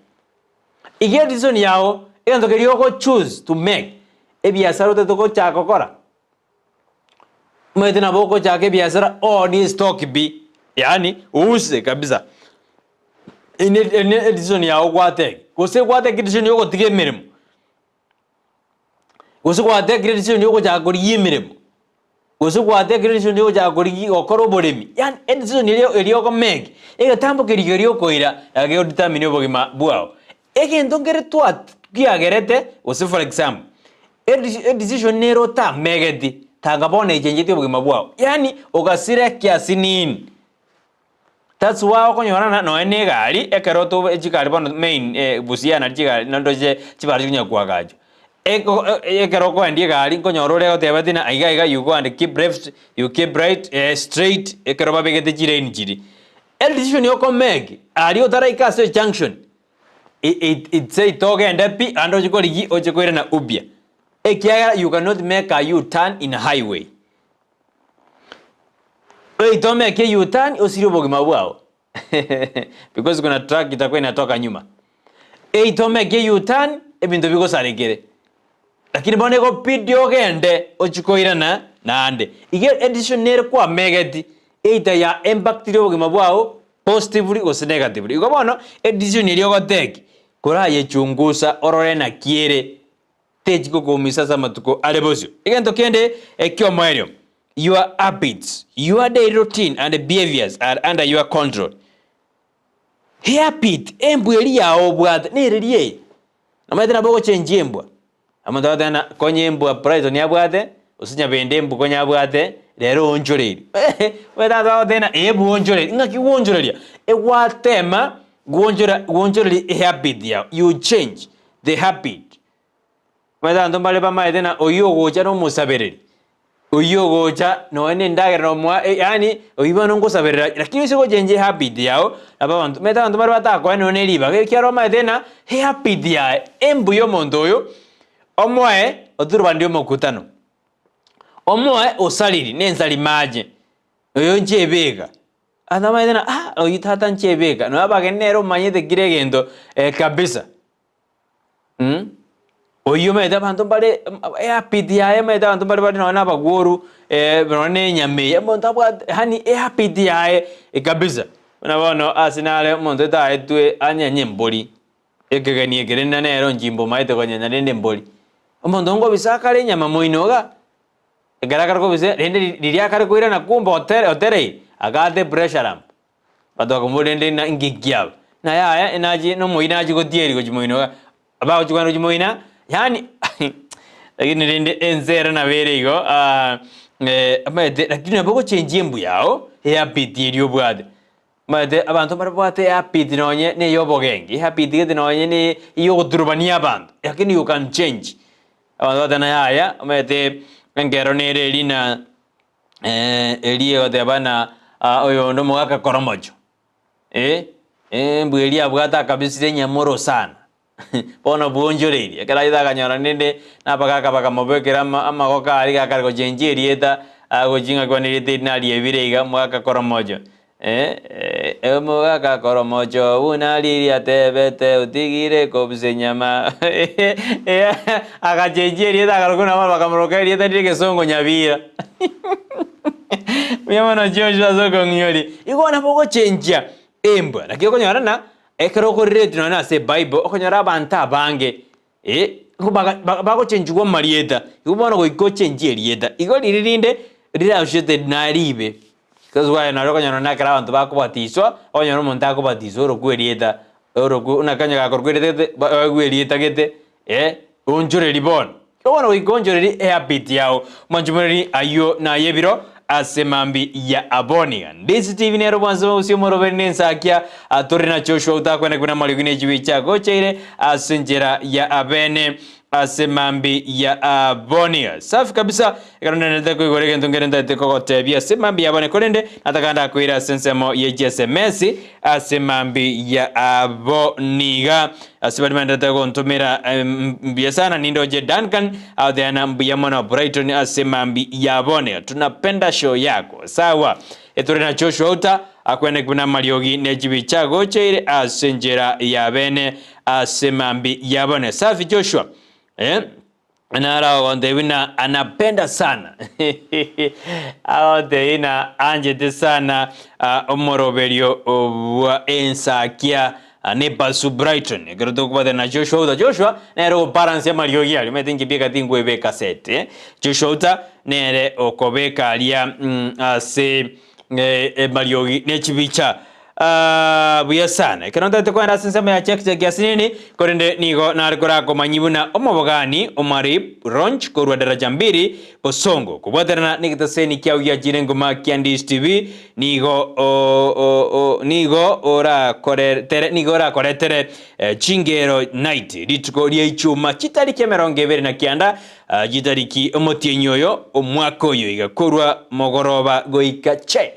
Iga edecision yao egento keria ogochoose to make, ebiasara otagete gochaka gokora, Omanyete nabo ogochaka ebiasara oonie estock pi, yaani ouse kabisa. Ene ene edecision yago gwatake, gose gwatake edecision ya ogotiga emeremo, gose gwatekire edecision ya ogochaka korigia emeremo, gose gwatekire edecision ya ogochaka korigia gokora oboremi, yaani edecision eria eria okomake, egetambo keria keria okoira nabo kegodetermine obogima bwao. Egento nkere twat kiagerete, gose for example, edi edecision nere otamegeti, tanga bono echengetie obogima bwao, yaani ogasira ekiasi nini. That's why okonyora ng'a nonye na egari, ekero tobe chigari bono main busia nari chigari nondoche chibara chikonya koagachwa. Eko ekero okoendia egari nkonyora ore agoteba ati ng'a iga iga you go and keep left, you keep right, straight, ekero babegete chilaini chiria. Edecision okomake aria otaraika ase ejunction, It's togende pi ande oche korigia oche koirana upya, ekiagera you cannot make a U turn in a highway. Oite omeke U turn osirie obogima bwao because kuna truck itakuwa inatoka nyuma. Oite omeke U turn ebinto bigosarekere, lakini bono egobidi ogende ochie koirana naende. Iga edecision nere kwamegeti either ya impactire obogima bwao Positively gose negatively. Igo bono edecision eria ogoteki korayechungusa orore naki ere techi gokoumisa ase amatuko are bosio. Egento kende ekiomoerio, your habits, your daily routine and behaviors are under your control. Habit, embwa eria yao obwate nereria eye. Nomanyete nabo ogochenjia embwa. Omonto agoteba ng'a konya embwa Brighton abwate, gose Nyabende embwa konya abwate, rero oonchoreiri. Omanyete abanto bagoteba ng'a ee bwonchoreiri, ng'aki gwonchoreria? Egwatema gwonchora gwonchoreria ehabit yao, you change the habit. Omanyete abanto mbare bamaete ng'a oyio ogocha na omosabereri, Oyio ogocha nonya na endagera nomoa yaani oyio bono ngosaberera lakini ase gochenjia ehabit yao nabo abanto omanyete abanto baria batakoe nonya ne ribaga ekiagera omanyete ng'a ehabit yaye embuya omonto oyo omoe oturubanirie omokutano, omoe osariri na ensari mache, oyo nchebeka. Abanto bamanyete ng'a ah oyio tata nchebeka nonya abageni nere omanyete kera egento kabisa. Oyio omanyete abanto mbare ehabit yaye omanyete abanto mbare bare nonya na abagworu nonya na enyama eye, omonto abwate yaani ehabit yaye kabisa. Buna bono ase nare omonto otaetwe anyenye embori, ekegeni eke rende nere onchimba omanyete konyenya rende embori. Omonto nkobisa akare enyama moino igaa, ekero akare kobisa rende riria akare koirana kumbe otere otereire, agate pressure ramp. Abanto bakamobora rende ng'a inki kiaba? Ng'a yaya enachi nomoina nachie gotieri gochia moino iga, abagochia kogenda gochia moina, yaani lakini rende ense ere nabo ere igo omanyete lakini nabo ogochenjia embu yao, ehabit eria obwate. Omanyete abanto mbare babwate ehabit nonye na eya obogenki, ehabit gete nonye na eya ogoturubania abanto, lakini you can change. Abanto bagoteba ng'a yaya, omanyete enkero nere eria na. Eria egoteba ng'a oyonde omogaka koromocho, embwa eria abwate akabisire enyama orosana, bono bwonchoreirie. Ekero achete akanyora rende na abagaka bakamobekera ama amagoko aria iga akare gochenchia erieta, agochia ng'a kwane erieta eri nariebire iga omogaka koromocho, omogaka koromocho buna riria atebete otigire kobisa enyama, agachenchia erieta akarokwa nabo bakamoroka erieta rire egesongo Nyabira. Mbuya mono Joshua ase okong'inyoria. Igo nabo ogochenchia embwa, naki okonyora ng'a ekero okorelate nonya ase ebible, okonyora abanto abange bagochenchigwa amarieta, igo bono goika ochenchie erieta, igo riria rinde rirachete naribe. That's why naro okonyora nonya ekero abanto bakobatiswa, okonyora omonto akobatiswa orokwa erieta, orokwa buna konya gakorokwa erieta gete, baegwe erieta gete, onchoreria bono. Igo bono goika onchorerie ehabit yao, mwanchumoreri ayio naye ebiro ase mambia ya aboni. Ndisi TV nero bwanse bogosio omoroberi na ensakia, tore na Joshua otakwenda buna amariogi ne chibi chiagocheire ase enchera ya abene. ase mambi ya aboni. Safi kabisa, ekero nderete koigora egento nkere ntaete kogotebia ase mambi ya aboni, korende nataka ndakoira ase ensemo ye chiSMS ase mambi ya aboni iga. Ase baria baenderete gontomera mbuya sana, nindoche Duncan agoteana mbuya mono Brighton ase mambi ya aboni. Tunapenda show yako. Sawa. Etore na Joshua Uta akwenekwe namariogi ne chibicha agocheire ase enchera ya bene ase mambi ya bone. Safi Joshua. Eh? Naro agontebia buna anapenda sana. Agontebia buna anchete sana ah, omoroberio bwa ensakia ah, ne Basu Brighton. Ekero tokobwatana na Joshua Uta. Joshua nere ogobalansia amariogi aria. Omanyete inche bieka tinkoebeka set. Eh? Joshua Uta nere okobeka aria mm, ase eh, amariogi ne chibicha. Ah, buya sana. Ekero ntagete kogenda ase ensemo ya check check asinini, korende nigo nare korakomanyie buna omobogani Omarib Ronch korwa daraja mbili Bosongo kobwaterana negetaseni kiao giachire nguma kia Ndish TV nigo o, o, o, nigo orakoretere nigo orakoretere eh, chingero night rituko ria ichuma chitariki 29 ah, chitariki omotienyi oyo omwaka oyo iga korwa mogoroba goika che.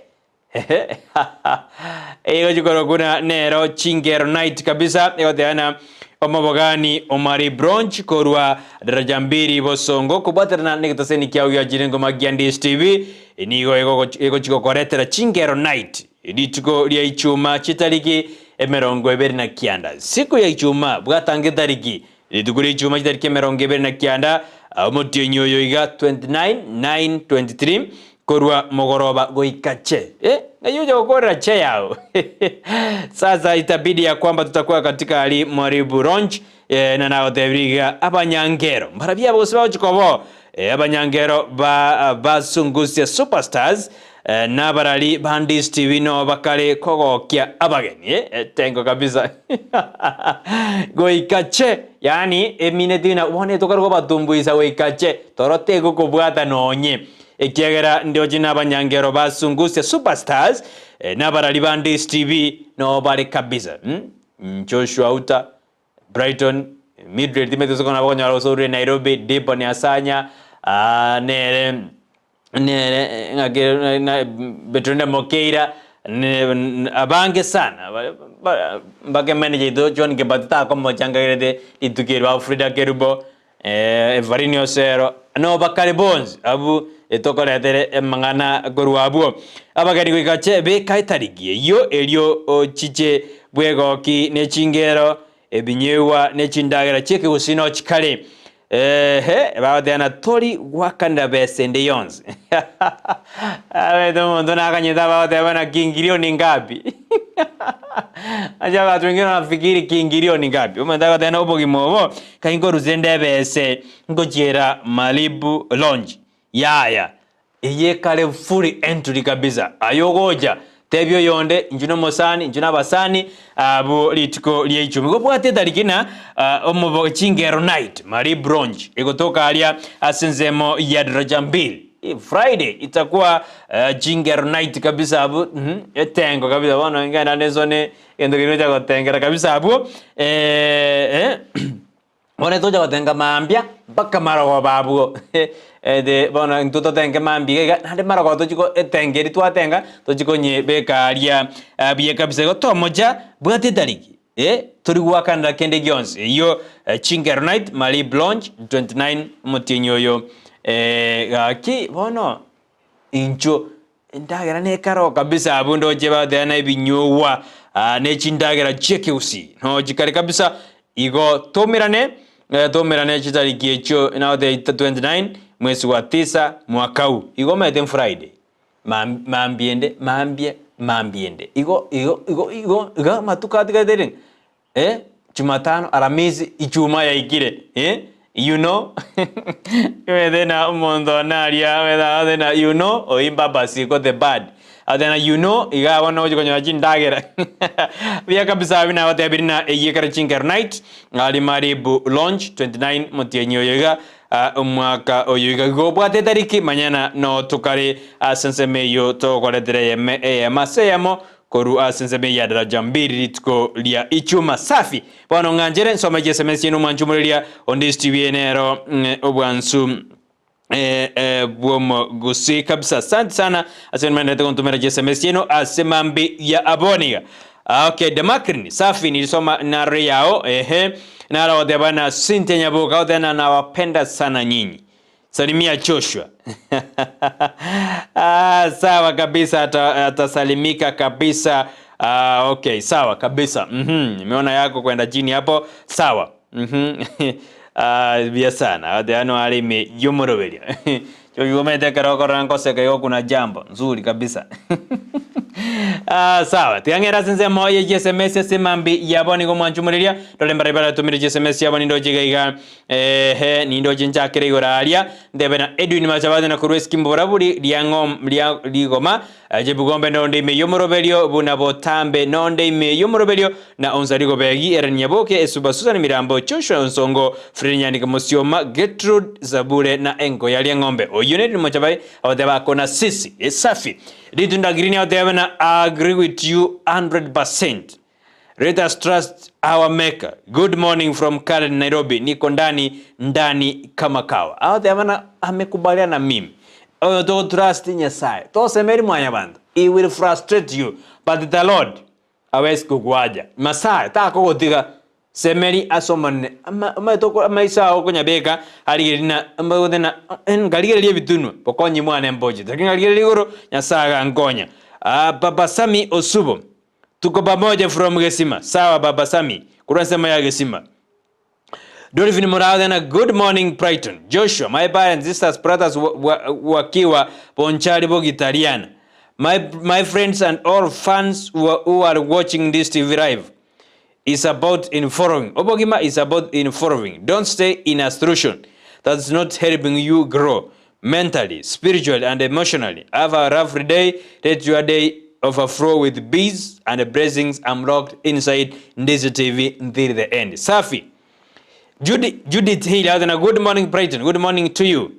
Egochi korwa buna nero chingero night kabisa egoteana omobogani Omari Bronch korwa daraja mbili Bosongo kobwaterana negetaseni kiao giachire ngoma gia Ndish TV nigo egochi gokoretera chingero night rituko ria ichuma chitariki 29. Siku ya ichuma bwatanga etariki rituko ria ichuma chitariki 29 omotienyi oyo iga 29 9 23 korwa mogoroba goika che. Eh, ng'ai ocha gokorera che yao. Sasa itabidi ya kwamba tutakuwa katika hali Mwaribu Ronch eh, na nagotebirie iga abanyangero mbarabia bose bagochia kobo eh, abanyangero ba basungusia superstars eh, nabarari ba Ndis TV no bakare kogokia abageni eh, etengo kabisa goika che yaani emineti ng'a bono etokare kobatumbuisa goika che toro tegokobwata nonye Ekiagera ndoche nabanyangero ba Sungusia Superstars nabarari ba Ndis TV noo bare kabisa. Joshua Uta, Brighton, Mildred timanyeti gose nabo okonyora gose orure Nairobi, Dibon Asanya, nere nere ng'aki Betrinda Mokeira, abange sana mpaka emanager oito John Kibati takomochangagerete rituko eri ba Frida Kerubo, Evarine Osero, nobakare bonsi abwo etokoretere amang'ana korwa abwo. Abageni goika che beka etariki eyio, erio ochiche bwegoki ne chingero, ebinyegwa ne chindagera chi'ekegusii nochikare. Ehe, bagotebana tori gwakanera besa ende yonsi. Abete omonto nakanyete abagotebana kiingilio ni ngapi? Acha watu wengine wanafikiri kiingilio ni ngapi. Omonto agoteba obogima obo Kai nkorusia inde ebese ngochiera Malibu Lounge. Yaya, eye ekare fully entry kabisa. Aye ogocha, tebia oyonde, inchuo nomosani, inchuo nabasani, abwo rituko ria ichumi. Igo bwate etariki na omobo chingero night, Malibu Lounge, egotoka aria ase ensemo ya Daraja Mbili. Friday itakuwa chingero night kabisa abwo, etengo kabisa bono ngenda nesone Egento keria gocha gotengera kabisa abwo eh, bono tocha gotenga mambia mpaka marogoba abwo ete bono intwe totenge mambia iga iga naende marogoba tochi ko etenga eria twatenga tochi konyebeka aria buya kabisa igo tomocha bwata etariki eh, tori goakanera kende gionsi eyio Chingero night Marie Blanche 29 omotienyi oyo gaki bono inchuo Endagera nekaro kabisa abwo ndoche bateana ebinyugwa ne chindagera chi'ekegusii nochikare kabisa igo tomerane tomerane chitariki echio nagotebi 29 mwezi wa tisa mwaka huu igo omanyete Friday mambia ende mambia mambia ende igo igo igo igo igo amatuko atigarete rende Eh, Jumatano, Aramisi, Ijumaa yaikire eh, you know omanyete na omonto one aria omanyete agote na you know oyio mbaba siko the bad agote na you know iga bono ogochi konyora chindagera buya kabisa abwo nagotebirie na eyio ekero chinkero night aria Malibu Lounge 29 motienyi oyo iga omwaka oyo iga igo obwate etariki manyana no tokare ase ensemo eyio togokoretera eyemo eyemo ase eyemo. Korwa ase ensemo ya daraja mbili rituko ria ichuma. Safi! Bono ng'anchere nsome chieseme chiaino omwancho omoreria onde Stevie nero obwansu bw'omogusii kabisa. Asante sana ase mwenderete gontomera chieseme chiaino ase mambi ya aboniga. Okay, Demakrin, safi nilisoma narore yao ehe naro goteba na Cynthia Nyaboka goteba na nawapenda sana nyinyi. Salimia Joshua. Ah, sawa kabisa atasalimika kabisa. Ah, okay, sawa kabisa. Nimeona yako kwenda chini hapo. Sawa. Ah, bia sana. Ate ano alime yomoroberia. Joshua mete kero nkoseka igo kuna jambo nzuri kabisa. Ah, sawa. Tiang'era ase ensemo ye chiSMS ase mambi yabo nigo mwanchumoriria. Tore mbare baratumire chiSMS yabo nindoche iga iga. Ehe, nindoche nchakere igoro aria, ntebe na Edwin Machabate na korwa esikimbo boraburi ria ng'om ria rigoma, Jebugombe nonde ime y'omoroberio, buna botambe nonde ime y'omoroberio, na Onsari Gobegi, Eren Nyaboke, Esuba Susan Mirambo, Joshua Onsongo, Fred Nyanike Mosioma, Gertrude Zabure na Engo ya Riang'ombe. Oyio ne Edwin Machabate agoteba ako na sisi. Esafi. Ritunda Green agoteba na I agree with you 100%. Let us trust our maker. Good morning from Karen, Nairobi. Niko ndani ndani kama kawa. Aho bana amekubaliana na mimi. Oyo to trust Nyasaye. Tosemeri mwanyabantu. He will frustrate you, but the Lord hawezi kukuacha. Masaye takogotiga semeri asomane ama ama toko amaisa ao konyabeka arigerina amagotena ngarigereria ebitunwa bokonyi mwana emboche lakini ngarigereria igoro Nyasaye agankonya. Ah, Baba Sami Osubo. Tuko pamoja from Gesima. Sawa Baba Sami. Kurwa nsemo ya Gesima. Dolphin Murathe na good morning Brighton. Joshua, my parents, sisters, brothers wakiwa Bonchari Bogitariana. My friends and all fans who are watching this TV live is about in following. Obogima is about in following. Don't stay in a solution that's not helping you grow mentally, spiritually, and emotionally. Have a rough day. Let your day overflow with peace and blessings. I'm locked inside Ndizi TV until the end. Safi. Judith Hill, out there, good morning Brighton. Good morning to you.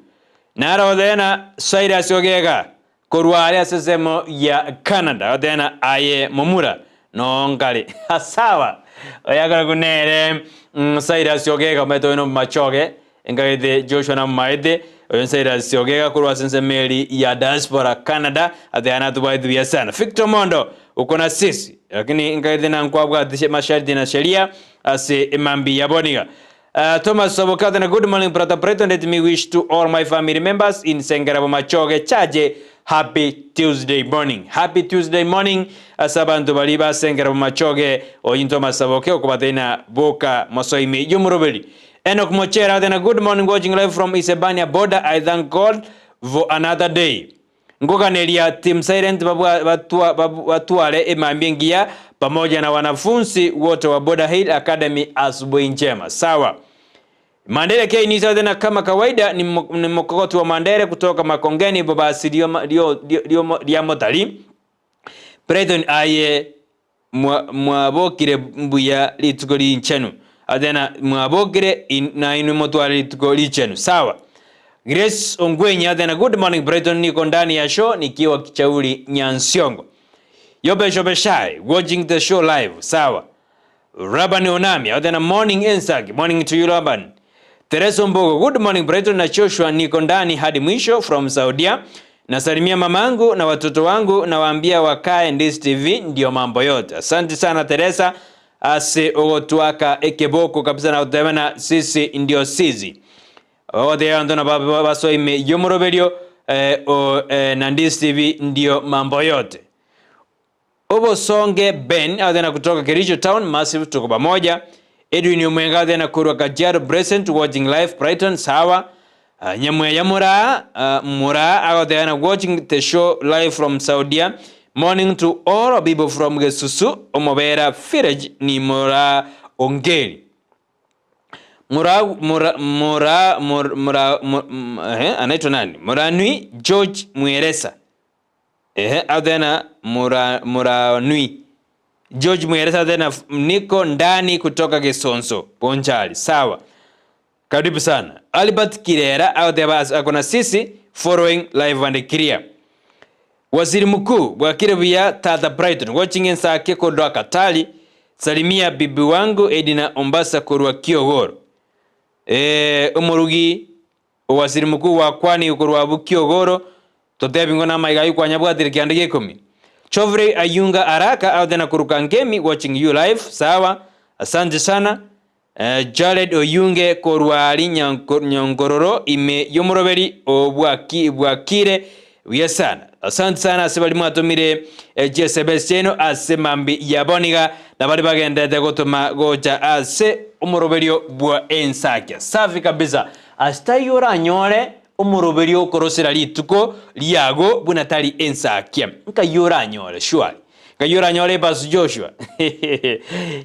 Naro thena Cyrus Ogega korwa aria sesemo ya Canada. Othena aye momura no ngari. Sawa. Oyagara kunere Cyrus Ogega meto ino machoge engagete Joshua na maete oyo Cyrus Ogega korwa sensemeri ya diaspora Canada atheana tubaithia sana. Victor Mondo uko na sisi lakini ngagete na nkwabwa masharti na sheria ase emambi ya boniga. Thomas Sobokata, good morning, Brother Brighton. Let me wish to all my family members in Sengerabo Machoge Chaje happy Tuesday morning. Happy Tuesday morning. Asabantu baliba Sengerabo Machoge oyin Thomas Saboke okubatena boka mosoimi yumurubeli. Enoch Mochera, then a good morning, watching live from Isebania border. I thank God for another day. Ngoganelia Team Silent batuale emambi ngia pamoja na wanafunzi wote wa Border Hill Academy asubuhi njema. Sawa. Mandere K ni sawa tena kama kawaida ni mkokoti wa Mandere kutoka Makongeni baba lio motali. Brighton aye mwabokire mbuya lituko linchenu. Adena mwabokire na inu motwale lituko linchenu. Sawa. Grace Ongwenya adena good morning Brighton, niko ndani ya show nikiwa Kichauri Nyansiongo. Yobe Shobe Shai watching the show live. Sawa. Rabani Onami adena morning Ensag, morning to you Raban. Tereso Mbogo, good morning Brighton na Joshua, niko ndani hadi mwisho from Saudia. Nasalimia mamangu na watoto wangu nawaambia wakae Ndizi TV ndio mambo yote. Asante sana Teresa ase ogotwaka ekeboko kabisa na utemena sisi ndio sisi. Wote hao ndo baba basoime yomoroberio na Ndizi TV ndio mambo yote. Obosonge Ben adena kutoka Kericho Town Massive tuko pamoja. Edwin Omwenga adena kurwa Kajiado present watching live Brighton. Sawa. Nyamweya Mura Mura adena watching the show live from Saudia. Morning to all people from Gesusu Omobera Village ni Mura Ongeri. Mura Mura Mura Mura, Mura anaitwa nani? Muranui George Mweresa. Adena Mura Muranui George Mweresa adena niko ndani kutoka Gesonso Bonchali. Sawa. Karibu sana. Albert Kirera adeba akona sisi following live and clear. Waziri Mkuu, Bwakire buya Tata Brighton watching ensake korwa Katari, salimia bibi wangu Edina Ombasa korwa Kiogoro. Ee, omorugi o Waziri Mkuu wakwanigwe korwa abwo Kiogoro, totebi ng'o namaiga ayio kwanyabwatire kianda gia ikomi. Geoffrey Ayunga Araka out there na korwa Kangemi watching you live, sawa, asante sana. Jared Oyunge korwa aria Nyankororo ime y'omoroberi o Bwakire buya sana. Asante sana ase baria mwatomire chiesebesi chiaino ase mambi ya bono iga na baria bagenderete gotoma gocha ase omoroberio bwa ensakia. Safi kabisa. Ase taiyo oranyore omoroberio okorosera rituko riago buna tari ensakia. Nkai oranyore surely. Ngai oranyore Pastor Joshua,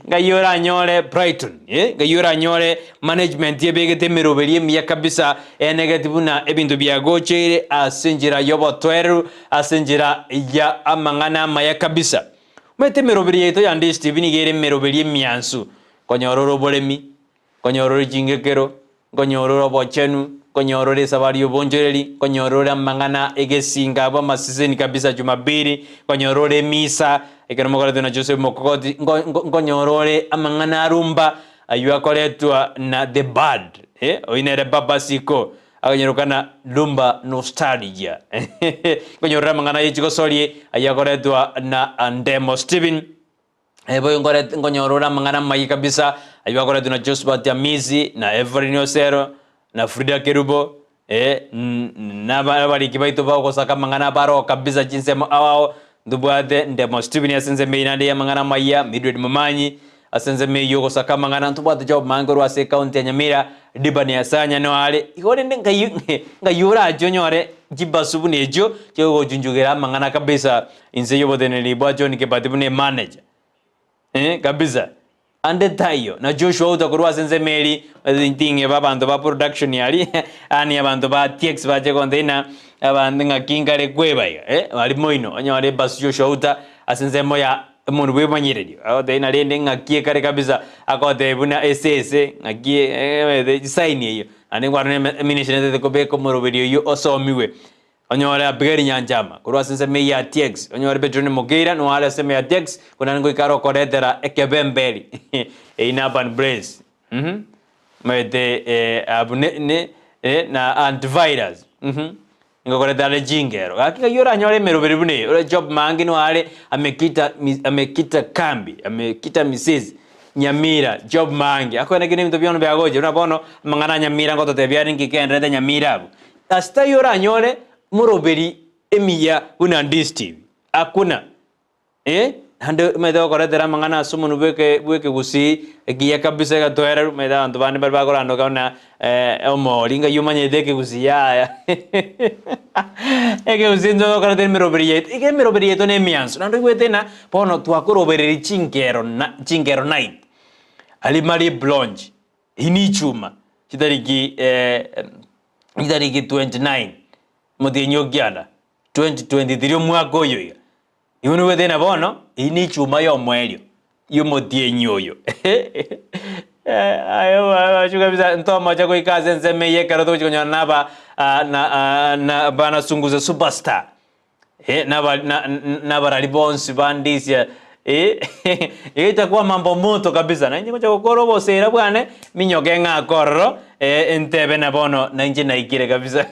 ngai oranyore Brighton, eh, ngai oranyore management ebegete emeroberi emiya kabisa enegeti buna ebinto biagocheire ase enchera y'obotoereru ase enchera ya amang'ana amaya kabisa. Omanyete emeroberi yaito ya Ndishi TV nigo ere emeroberi emiansu, konyora ore oboremi, Nkonyora ore chingekero, nkonyora ore obochenu, nkonyora ore esabari y'obonchoreri, nkonyora ore amang'ana egesinga abwo amaseseni kabisa Jumapili, nkonyora ore emisa, ekero mokoretwa na Joseph Mokogoti, nko nko nkonyora ore amang'ana arumba aywo akoretwa na The Bad, eh, oyio nere Baba Siko, akonyorokana Lumba Nostalgia. Nkonyora ore amang'ana ye chigosori aywo akoretwa na Ndemo Stephen. Boigo nkorete nkonyora ore amang'ana amaya kabisa, ayio akoretwe na Josphat Amisi, na Evelyn Osero, na Frida Kerubo, eh, na abariki baito bagosaka amang'ana abaro kabisa chinsemo ao ao, ntobwate Ndemo Stephen ase ensemo eyio naende y'amang'ana amaya, Mildred Momanyi ase ensemo eyio ogosaka amang'ana, ntobwate Job Mange korwa ase ecounty ya Nyamira, Dibani Asanya noyo are, igo rende nkai nkai orache onyore chibasu buna echio chigogochunchugera amang'ana kabisa. Inse y'oboteneneri bwa John Kebati buna emanager. Eh, kabisa. Ande taiyo. Na Joshua Outa korwa ase ensemo eri, nting'eba abanto ba production aria, yaani abanto ba TX bache gontebia ng'a abanto ng'aki nkare kweba iga, eh, aria moino, onyore ebasi Joshua Outa ase ensemo ya omonto bw'emanyererio, agotebia ng'a rende ng'aki ekare kabisa, agotebia buna esese ng'aki eh esaini eyio, naende nkwarora eministry netagete kobeka omoroberi oyio osomigwe. Onyore Abigaili nyanchama korwa ase ensemo eyio ya Tiegs, onyore Petroni Mokeira noyo are ensemo ya Tiegs, korende naende ngoika are okoretera ekebemberi eyio na Urban Blaze uhum omanyete abwo ne ne na antivirus uhum ngokoretera are chingero. Gaki ng'ai oranyore emeroberi buna eye, ore Job Mangi noyo are amekita amekita kambi amekita misisi Nyamira, Job Mangi, akoenda kende ebinto biono biagocha buna bono amang'ana a Nyamira ngototebia are nki kenderete Nyamira abwo. Ase taiyo oranyore moroberi emiya buna ndistv. Hakuna. Eh, naende omanyete gokoretera amang'ana ase omonwe bw'eke bw'ekegusii ekiya kabisa egatoereru, omanyete abanto bande mbare bakorandoka buna omori ng'ai omanyete ekegusii yaya ekegusii intwe tokoreta emeroberi yaito, iga emeroberi yaito na emianso, naende oigwete ng'a bono twakorobereria chinkero na chinkero night, aria marie blonge. Eyio nichuma chitariki chitariki 29 omotienyi o kianda 2023 omwaka oyo iga. Igo nigo na bono eyio nechuma y'omoerio y'omotienyi oyo. Aye abachu kabisa ntomoche goika ase ensemo eye ekero togochia konyora naba na na bana sungusa superstar. Eh, naba- na- na- nabarari bonsi bandisia eh, iga itakuwa mambo moto kabisa nainche ngocha gokora obosera bwane minyoke ng'ake ororo eh, entebe na bono nainche naikire kabisa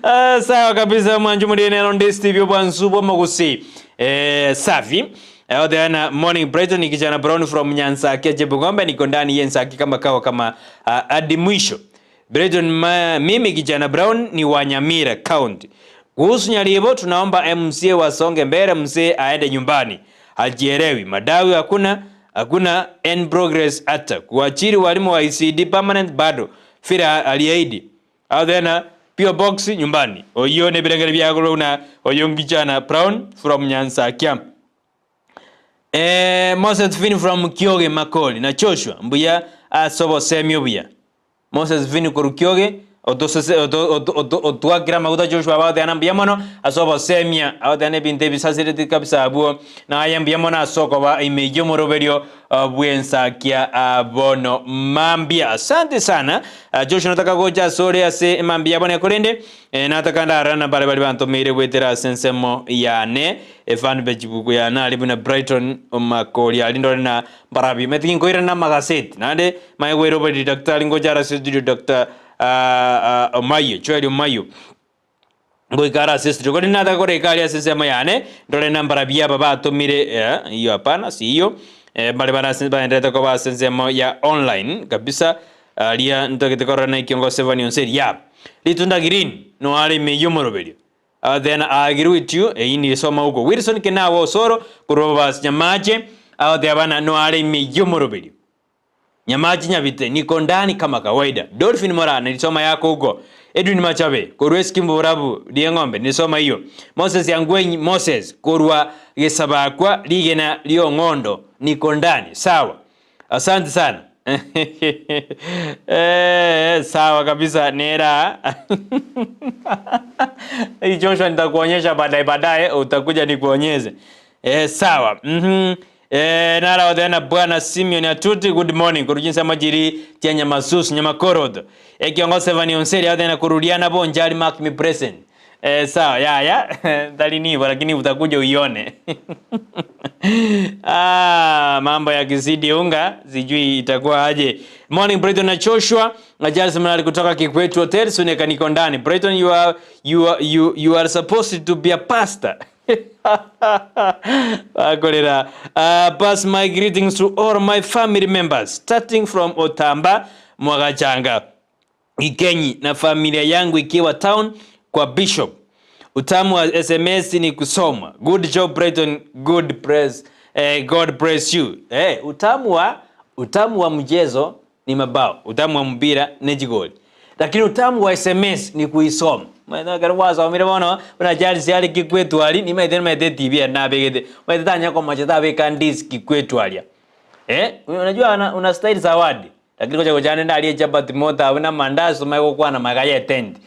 Ah, sawa kabisa mwancho moriene ero ndi Steve obwansu bw'omogusi eh, safi Eh, oteana morning Brighton kijana Brown from Nyansake Chebugombe niko ndani yensaki kama kawa kama ah, hadi mwisho Breton ma, mimi kijana Brown ni wa Nyamira County. Kuhusu Nyaribo tunaomba MCA wasonge mbele, mzee aende nyumbani. Hajielewi, madawi hakuna, hakuna n progress hata. Kuajiri walimu wa ECD permanent bado. Vile aliahidi. Au tena PO box nyumbani. Oyio nebiregere biagoro na oyo kijana Brown from Nyansakia. Eh, Moses Finn from Kioge Makori na Joshua mbuya ase obosemi obuya. Moses Vini korwa Kioge, Otosese oto oto oto otwakire amaguta Joshua abagoteana mbuya mono ase obosemia, agoteana ebinto ebisasireti kabisa abwo, na aye mbuya mono ase okoba ime y'omoroberio bw'ensakia bono mambia. Asante sana Joshua nataka gocha asore ase emambia bono korende nataka ndarara na bare baria bantomeire goetera ase ensemo yane efan page buku yane aria buna Brighton Makori aria ndore na Mbarabi meti ginkoirana amagaseti naende manye koira oboriri daktari ngocha are ase studio Doctor Omayio Joel Omayio ngoika are ase studio korende nataka koreka aria ase ensemo yane ndore na mbarabi aba batomire eyio hapana si iyio mbare bare ase baenderete koba ase ensemo ya online kabisa aria ntagete korora na ekiongo Stephanie Onseri yap ritunda green no are ime y'omoroberio. Then I agree with you, eyio niresoma huko. Wilson Kenawa Osoro korwa Bobasi Nyamache agoteba bana noare ime y'omoroberio. Nyamache Nyabite niko ndani kama kawaida. Dolphin Moraa nilisoma yako huko. Edwin Machabe korwa Eskimo Borabu rieng'ombe nilisoma hiyo. Moses Angwenyi Moses korwa Gesabakwa rigena ri'Ong'ondo niko ndani. Sawa. Asante sana. Eh, sawa kabisa nera. Hii Joshua nitakuonyesha baadaye baadaye utakuja nikuonyeshe. Eh, sawa. Mhm. Eh, nara wadhena bwana Simeon Atuti good morning kurujinsa majiri tia nyamasusu nyamakorodo. Eh, kiongozi Evani Onseri adhena kurudiana bonjali mark me present. Eh, sawa ya ya ndali nivo lakini utakuja uione. Ah, mambo yakizidi unga sijui itakuwa aje. Morning Brighton na Joshua na Charles Mnali kutoka Kikwetu Hotel Suneka niko ndani. Brighton you are, you are, you, you are supposed to be a pastor. Bakorera. Pass my greetings to all my family members starting from Otamba Mwagachanga Ikenyi na familia yangu ikiwa town kwa Bishop. Utamu wa SMS ni kusoma. Good job Brighton, good press. God bless you. Utamu wa mchezo ni mabao. Utamu wa mpira ni jigoli. Lakini utamu wa SMS ni kuisoma. Maana kare wasomire bono, buna Charles yari Kikwetu ari, ni maite maite TV na begete. Maite tanya kwa macheta beka ndis Kikwetu aria. Unajua una style zawadi. Lakini koja koja nenda aliye chapati mota una mandazi maiko kwa na magaya tent.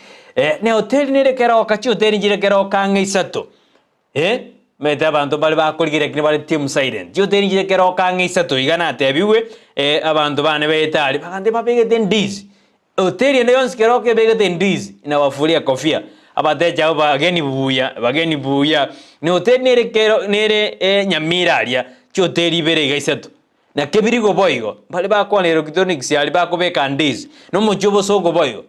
Ne hoteli nere kera okachi hoteli njire kera okange isato. Mete abantu bali bakoligire kini bali team silent. Hoteli njire kera okange isato igana atebiwe abantu bane betali bagande babegete ndizi. Hoteli ende yonsi kera okebegete ndizi inawafulia kofia. Abateja abo bageni buya, bageni buya. Ne hoteli nere kero nere Nyamira aria. Hoteli ibere igaisato. Na kebirigo boigo bali bakwana electronics ali bakobeka ndizi no muchobo soko boigo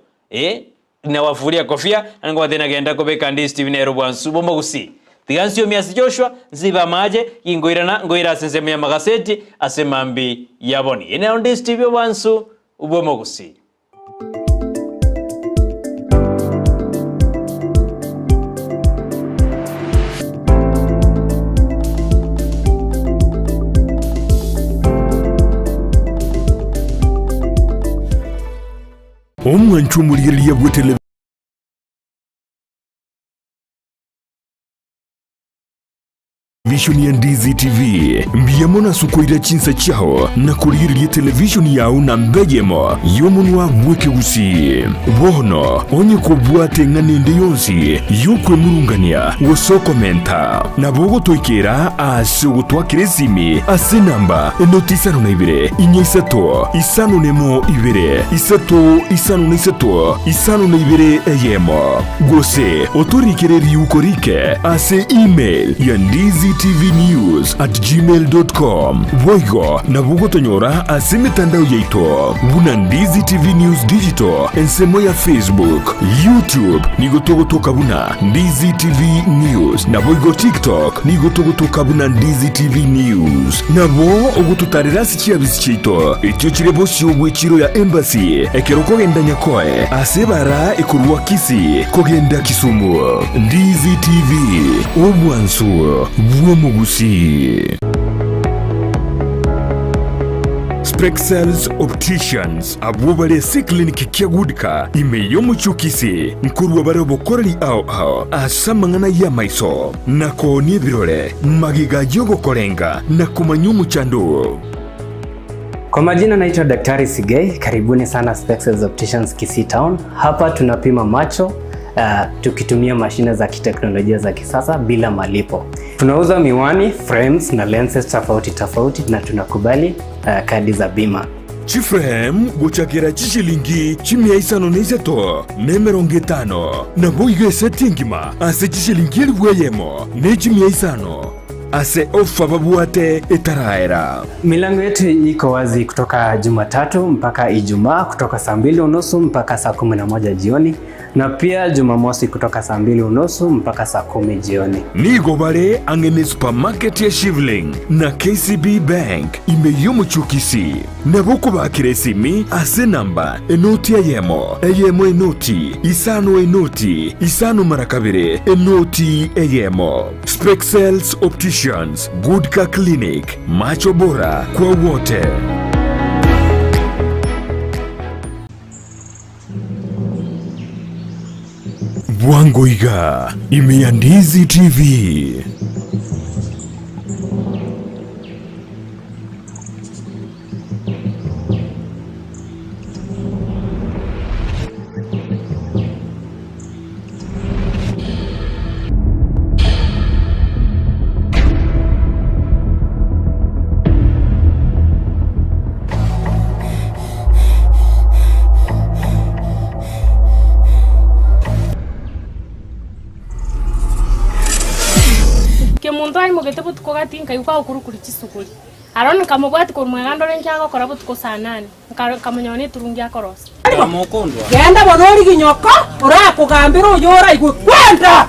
nawafulia kofia ango tena genda kobeka ndizi TV nero bwansu bomba gusi tigansio miasi Joshua nziba maje ingoirana ngoira sensemu ya magaseti asemambi yaboni ene ndizi TV bwansu uboma gusi. Omwancho omorigereria bwe televishoni ya Ndizi TV mbuya mono ase okoira chinsa chiao na korigereria televishoni yao na mbeyemo y'omonwa bw'ekegusii. Bono onye kobwate eng'ana ende yonsi y'okwemurungania gose okomenta, nabo ogotoikera ase ogotwakera esimi ase enamba enoti isano na ibere inya isato isano nemo ibere isato isano na isato isano na ibere eyemo, gose otorikere riuko rike ase email ya ndizitvnews@gmail.com. Boigo nabo ogotonyora ase emetandao yaito buna Ndizi TV News Digital, ensemo ya Facebook, YouTube nigo togotoka buna Ndizi TV News, naboigo TikTok nigo togotoka buna Ndizi TV News. Nabo ogototarera ase chiabisi chiaito echio chire bosio bw'echiro ya Embassy ekero okogenda Nyakoe ase ebara ekorwa Kisii kogenda Kisumu. Ndizi TV, obwansu bw'omogusii. Spexels Opticians abwo bare ase eclinic kia Goodcar ime y'omochie o Kisii nkorua bare obokoreri ao ao ase amang'ana y'amaiso na koonia ebirore magega y'ogokorenga na komanya omochando oo. Kwa majina naitwa Daktari Sigei, karibuni sana Spexels Opticians Kisii Town. Hapa tunapima macho tukitumia mashine za kiteknolojia za kisasa bila malipo. Tunauza miwani, frames na lenses tofauti tofauti na tunakubali kadi za bima. Chiframe gochakera chishilingi chimia isano na isato na emerongo etano, naboigo eseti engima ase chishilingi elifu eyemo ne chimia isano ase ofa babwate etaraera. Milango yetu iko wazi kutoka Jumatatu mpaka Ijumaa kutoka saa 2:30 mpaka saa 11 jioni na pia Jumamosi kutoka saa 2:30 mpaka saa 10 jioni. Nigo bare ang'e ne supermarket ya Shivling na KCB Bank ime y'omochie o Kisii. Nabo okobakera esimi ase enamba enoti eyemo, eyemo enoti, isano enoti, isano mara kabere, enoti eyemo. Spexels Opticians, Good Car Clinic, macho bora kwa wote. Bwango iga ime ya Ndizi TV. Kemunto aimogete botuko gati nkaigwa agokurukuri chisuguri. Aro nkamobwatia korwa mwega ndore inki agokora botuko saa nane, nkamonyora neturungi akorosia. Genda bono origie nyoko orakogambere oyo oraigwe kwenda.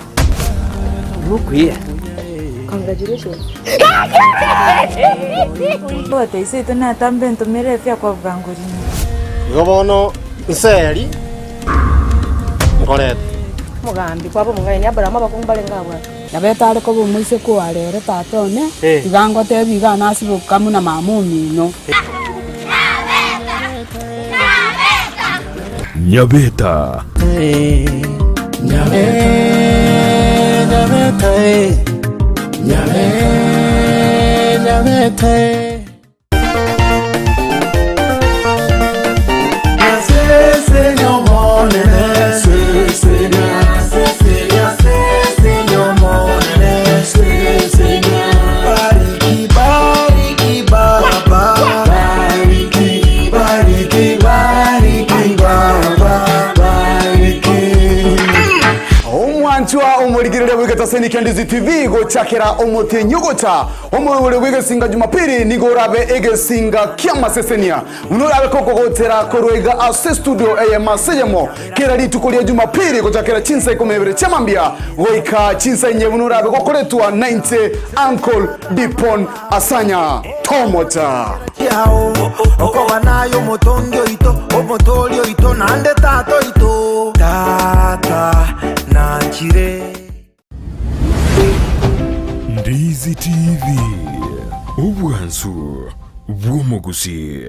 Oteisete natambe ntomere efia kwa bwangu. Igo bono nseri nkorete. Omogambi kwabo omong'aini Abraham abakungu barenge abwate. Nabo etare koba omoiseke oare ere tata one, tiga ngotebi iga nasiboka buna mama omino. Nyabeta. Omwanchwa omorigereria bw'egetaseni kia Ndizi TV gochakera omotenyi ogocha omorobori bw'egesinga Jumapili nigo orabe egesinga ki'amasesenia buna orabe kogogotera korwa iga ase studio eye maseyemo kera rituko ria Jumapili gochakera chinsa ikomi na ibere chiamambia goika chinsa inye buna orabe gokoretwa nainche Uncle Dipon Asanya Tomocha. Yao okoba nayo omotongi oito omotori oito nande tata oito tata nanchire. Ndizi TV, obwansu bw'omogusi.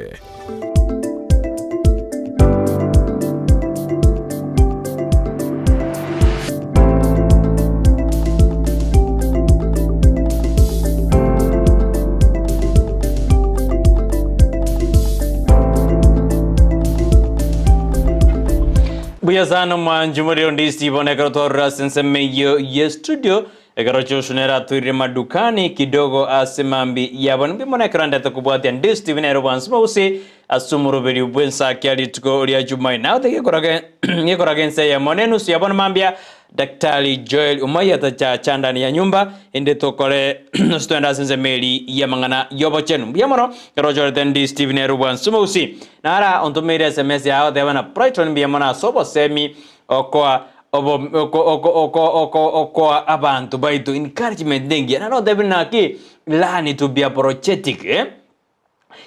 Mbuya sana mwanchi more onde Steve ekero twarora ase ensemo eyio ye studio ekero Joshua nere atwairire madukani kidogo ase mambi yabo nimbuya mono ekero andete kobwatia ndi Steve nere obwansu bogose ase omoroberio bw'ensaki ya rituko ria Jumanne nagote gekorage gekorage ense eyemo na enusu ya bono mambia Daktari Joel Umai atachacha ndani ya nyumba inde tokore ase twende ase ensemo eri y'amang'ana y'obochenu mbuya mono ekero ochorete ndi Steve nere obwansu bogose nara ontomeire sms yao oteba na Brighton mbuya mono ase obosemi okoa obo oko oko oko oko okoa abanto baito encouragement nengiya naro otebe naki learn to be apologetic eh?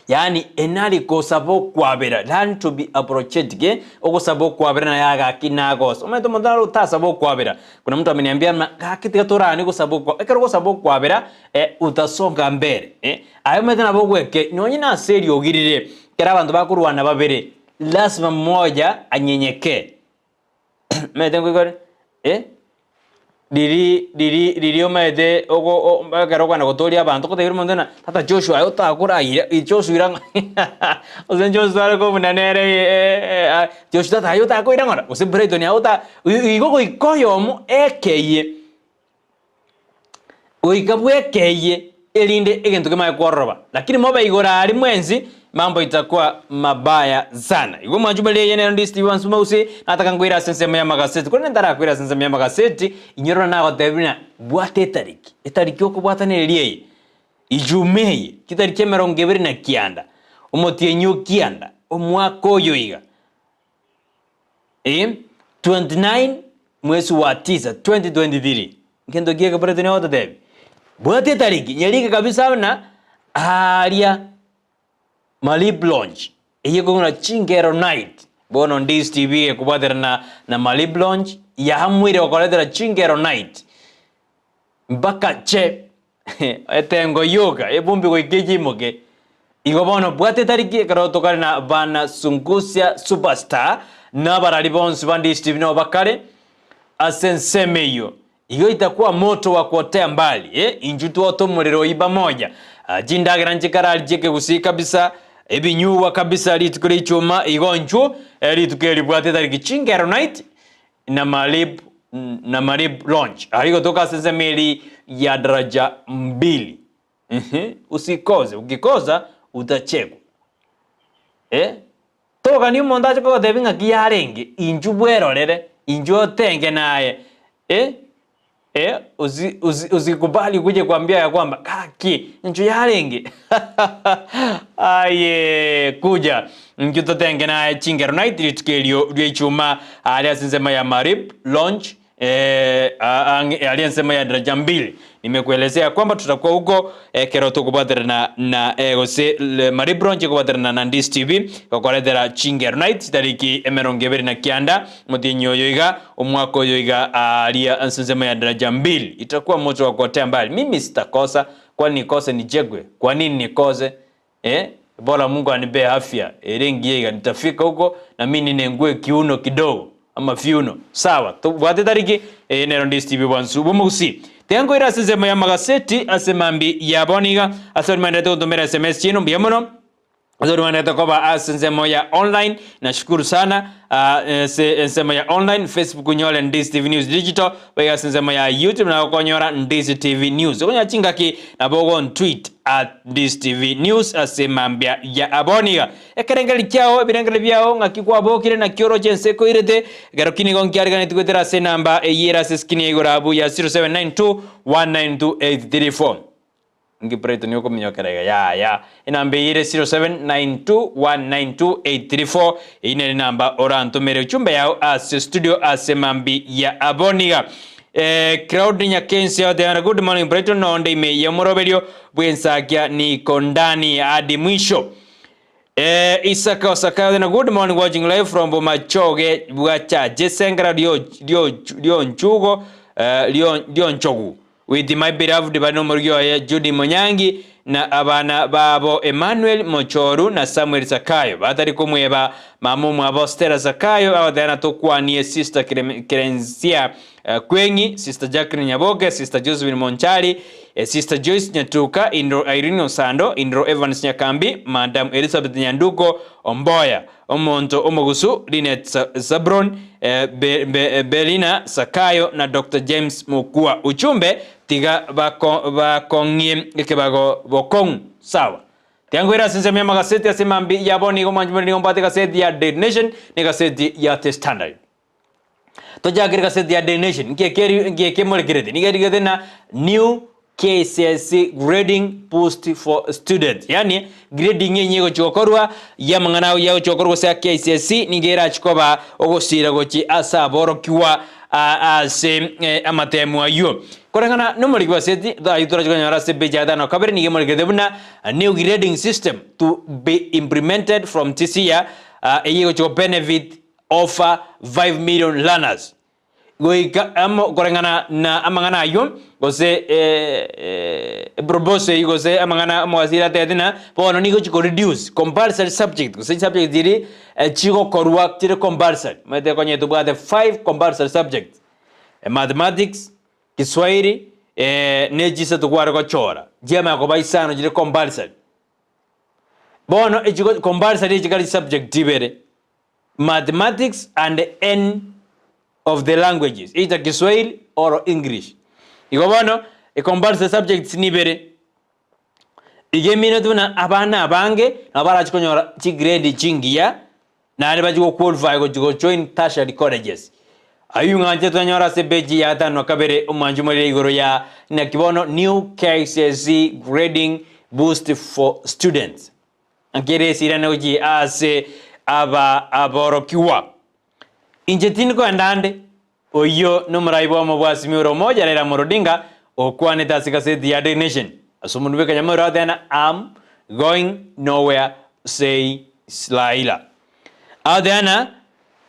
Yaani enari gosaba okwabera, learn to be apologetic eh? Ogosaba okwabera naye agaki nagosa. Omanyete omonto naro otasaba okwabera. Kuna mtu ameniambia ma gaki tiga torane gosaba okwa ekero ogosaba okwabera eh, utasonga mbere eh? Aye omanyete nabo ogweke nonye nase eriogi rire ekero abanto bakorwana babere lazima mmoja anyenyekee. Omanyete nkoigore eh? Riri riri riri omanyete ogo o ekero okogenda gotoria abanto ogotebi omonto ng'a tata Joshua aye otakoraire Joshua ira ng'a gose Joshua are kobuna nere Joshua tata aye otakoira ng'ora gose Brighton aye ota igo goika oyomo ekeyie. Goika bwekeyie erinde egento kemanye kwororoba, lakini mobe igoro aria mwensi, mambo itakuwa mabaya sana. Igo mwanche baria eye nero ndi Steve Wansi Mausi, nataka nkoire ase ensemo y'amagaseti. Korende ntarakoira ase ensemo y'amagaseti, inyora buna nagotebirie ng'a bwata etariki, etariki okobwatana eria eye, Ijumaa eye, chitariki emerongo ebere na kianda, omotienyi o kianda, omwaka oyo iga. Ee, 29 mwezi wa tisa 2023 ngento ki ekebaretwe nigo ogototebia? Bwata etariki, nyerike kabisa buna aaria Malib Lounge, eyio ekong'ina Chingero Night. Bono Ndizi TV gekobwaterana na Malib Lounge, yaamwire gokoretera Chingero Night mpaka che etengo yoka ebumbi goika echimoke. Igo bono bwata etariki ekero tokare na bana Sungusia Superstar na abarari bonsi ba Ndizi TV nabo bakare ase ensemo eyio. Igo itakuwa moto wa kuotea mbali eh, inchu twote omorero oyi pamoja. Ah, chindagera nchikarari chiekegusii kabisa ebinyugwa kabisa rituko ria ichuma igo inchuo eh, rituko eri bwata etariki chingero night na Marib na Marib Lounge aria gotoka ase ensemo eri ya daraja mbili. Ehe, usikose, ukikosa utachekwa. Eh, togania omonto ache kogotebia ng'aki yarenge, inchuo bwerorere, inchuo otenge naye, eh, eh, usi usi usikubali kuja kuambia ya kwamba gaki inchuo yarenge aye kuja inchuo totenge naye chingero night rituko erio ria ichuma aria ase ensemo ya Marib Lounge Eh, aria ensemo ya daraja mbili nimekuelezea kwamba tutakuwa huko ekero tokobwaterana na eh, gose Marie Bronche kobwaterana na Ndis TV gokoretera chingero night chitariki emerongo ebere na kianda motienyi oyo iga omwaka oyo iga aria ase ensemo ya daraja mbili itakuwa moto wa kuotea mbali mimi sitakosa kwani nikose nichekwe kwa nini nikose Eh, bora Mungu anipee afya ere engiya iga nitafika huko na mi ninengue kiuno kidogo ama fiuno sawa tobwate tariki eye nero ndi Steve Bwansu bw'omogusii tiga nkoire ase ensemo y'amagaseti ase mambi ya bono iga ase baria maenderete gotomera sms chiaino mbuya mono ase baria maenderete koba ase ensemo ya online nashukuru sana ase ensemo ya online Facebook onyore Ndisi TV News Digital boigo ase ensemo ya YouTube nabo okonyora Ndisi TV News okonyora chingaki nabo ogontweet at Ndisi TV News ase mambia ya aboniga ekerengererio kiao ebirengererio biao ng'aki kwabokire naki oroche ense ekoirete ekero ki nigo nkiariganetie goetera ase enamba eyio ere ase eskini ya igoro abwo ya 0792 192 834. Inki Brighton okominyokera iga? Yaya. Enamba eye ere 0792192834 eyio nere enamba orantomere echumbe yao ase studio ase mambi ya aboniga. Eh, Claude Nyakensi agotebiana good morning Brighton nonde ime y'omoroberio bw'ensakia niko ndani hadi mwisho. Eh, Isaka Osaka agotebiana good morning watching live from Bomachoge bwachache sengera rio rio rionchugo eh, rio rionchogu With my beloved bare nomorugi oye Judy Monyangi na abana babo Emmanuel Mochoru na Samuel Zakayo batari komweba mama omwabo Stella Zakayo agoteana tokwanie Sister Kerensia Kweng'i Sister Jacqueline Nyaboke Sister Josephine Monchari Sister Joyce Nyatuka Indro Irene Osando Indro Evans Nyakambi Madam Elizabeth Nyanduko Omboya Omonto omogusu Linet Zabron, Belina Sakayo na Doctor James Mokua. Uchumbe tiga bakong'ie ekebago bokong'u. Sawa. Tiga nkoire ase ensemo y'amagaseti ase mambia ya bono nigo mwanche more nigo mbwate egaseti ya Daily Nation na egaseti ya The Standard. Tochakere egaseti ya Daily Nation, nki ekeri nki ekemorekerete? Nigo erigete ng'a New KCSE Grading Boost for Students, yaani grading enye egochi gokorwa y'amang'ana ayio agochi gokorwa gose ya KCSE nigo erachi koba ogosira gochi ase aborokigwa ase amatemu ayio. Koreng'ana nomoriki bw'eseti ayio torachi konyora ase page ya gatano na kabere nigo emorekerete buna new grading system to be implemented from this year eyio egochi go benefit over 5 million learners. Goika amo koreng'ana na amang'ana ayio, gose eproposal eyio gose amang'ana omogasi atebete ng'a bono nigo chiko reduce compulsory subject gose chisubject chiria chigokorwa chire compulsory. Omanyete konye tobwate five compulsory subjects, mathematics. Kiswahili eh, ne chisato kware gochora chiamanya koba isano chire compulsory. Bono echi compulsory chikari subject ibere Mathematics and any of the languages either Kiswahili or English. Igo bono e compulsory subjects nibere. Igo emineti buna abana abange nabo barachi konyora chigrade chingiya naende bachi go qualify gochi go join tertiary colleges. Ayio ng'anche twanyora ase page ya gatano na kabere omwanchi omorere igoro ya naki bono new KCSE grading boost for students. Naki ere esirane gochia ase aba aborokigwa. Inche tindi koenda ande. Oyio nomorai bw'omo bwa Azimio la Umoja Raila Amolo Odinga okwanete ase egaseti ya Daily Nation ase omonwa bw'ekanyamwero agoteba I'm going nowhere says Raila. Agoteba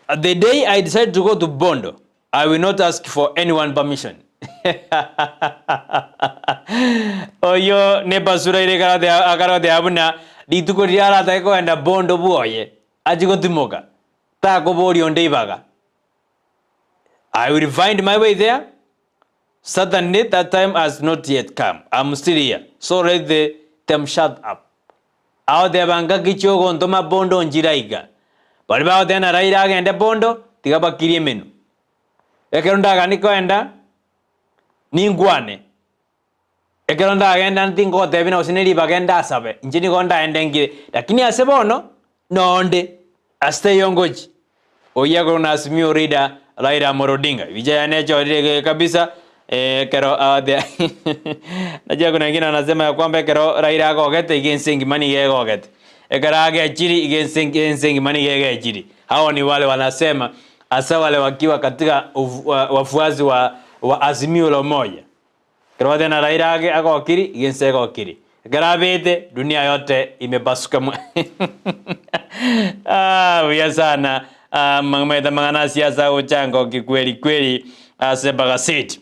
The day I decide to go to Bondo I will not ask for anyone permission. Oyio nebasura ere akaroteba buna rituko riria aratake kogenda Bondo bwoye achie gotimoka takoboria onde ibaga. I will find my way there. Certainly that time has not yet come. I'm still here. So let the, them shut up. Agoteba ngaki chiogontoma bondo nchire aiga. Baria bagoteba na Raila agende bondo tiga bakirie emenwa. Ekero ndaganie koenda ninkwane. Ekero ndagenda ntingotebia na gose ne ribaga ndasabe, inche nigo ndaende nkire. Lakini ase bono nonde ase taiyo ngochia. Oyio akorokwa na Azimio leader Raila Amolo Odinga. Ebicha yane echorire kabisa ekero agote najua kuna wengine wanasema ya kwamba ekero Raila agogete iga ense engima nigo egogete. Ekero agechiri iga ense ense engima nigo egechiri. Hao ni wale wanasema hasa wale wakiwa katika wafuasi wa wa Azimio la Umoja. Ekero bateba na Raila age agokiri iga ense egokiri. Ekero abete dunia yote imepasuka mwa ah, buya sana ah, maete amang'ana a siasa agochanga oki kweli kweli ase bagaseti.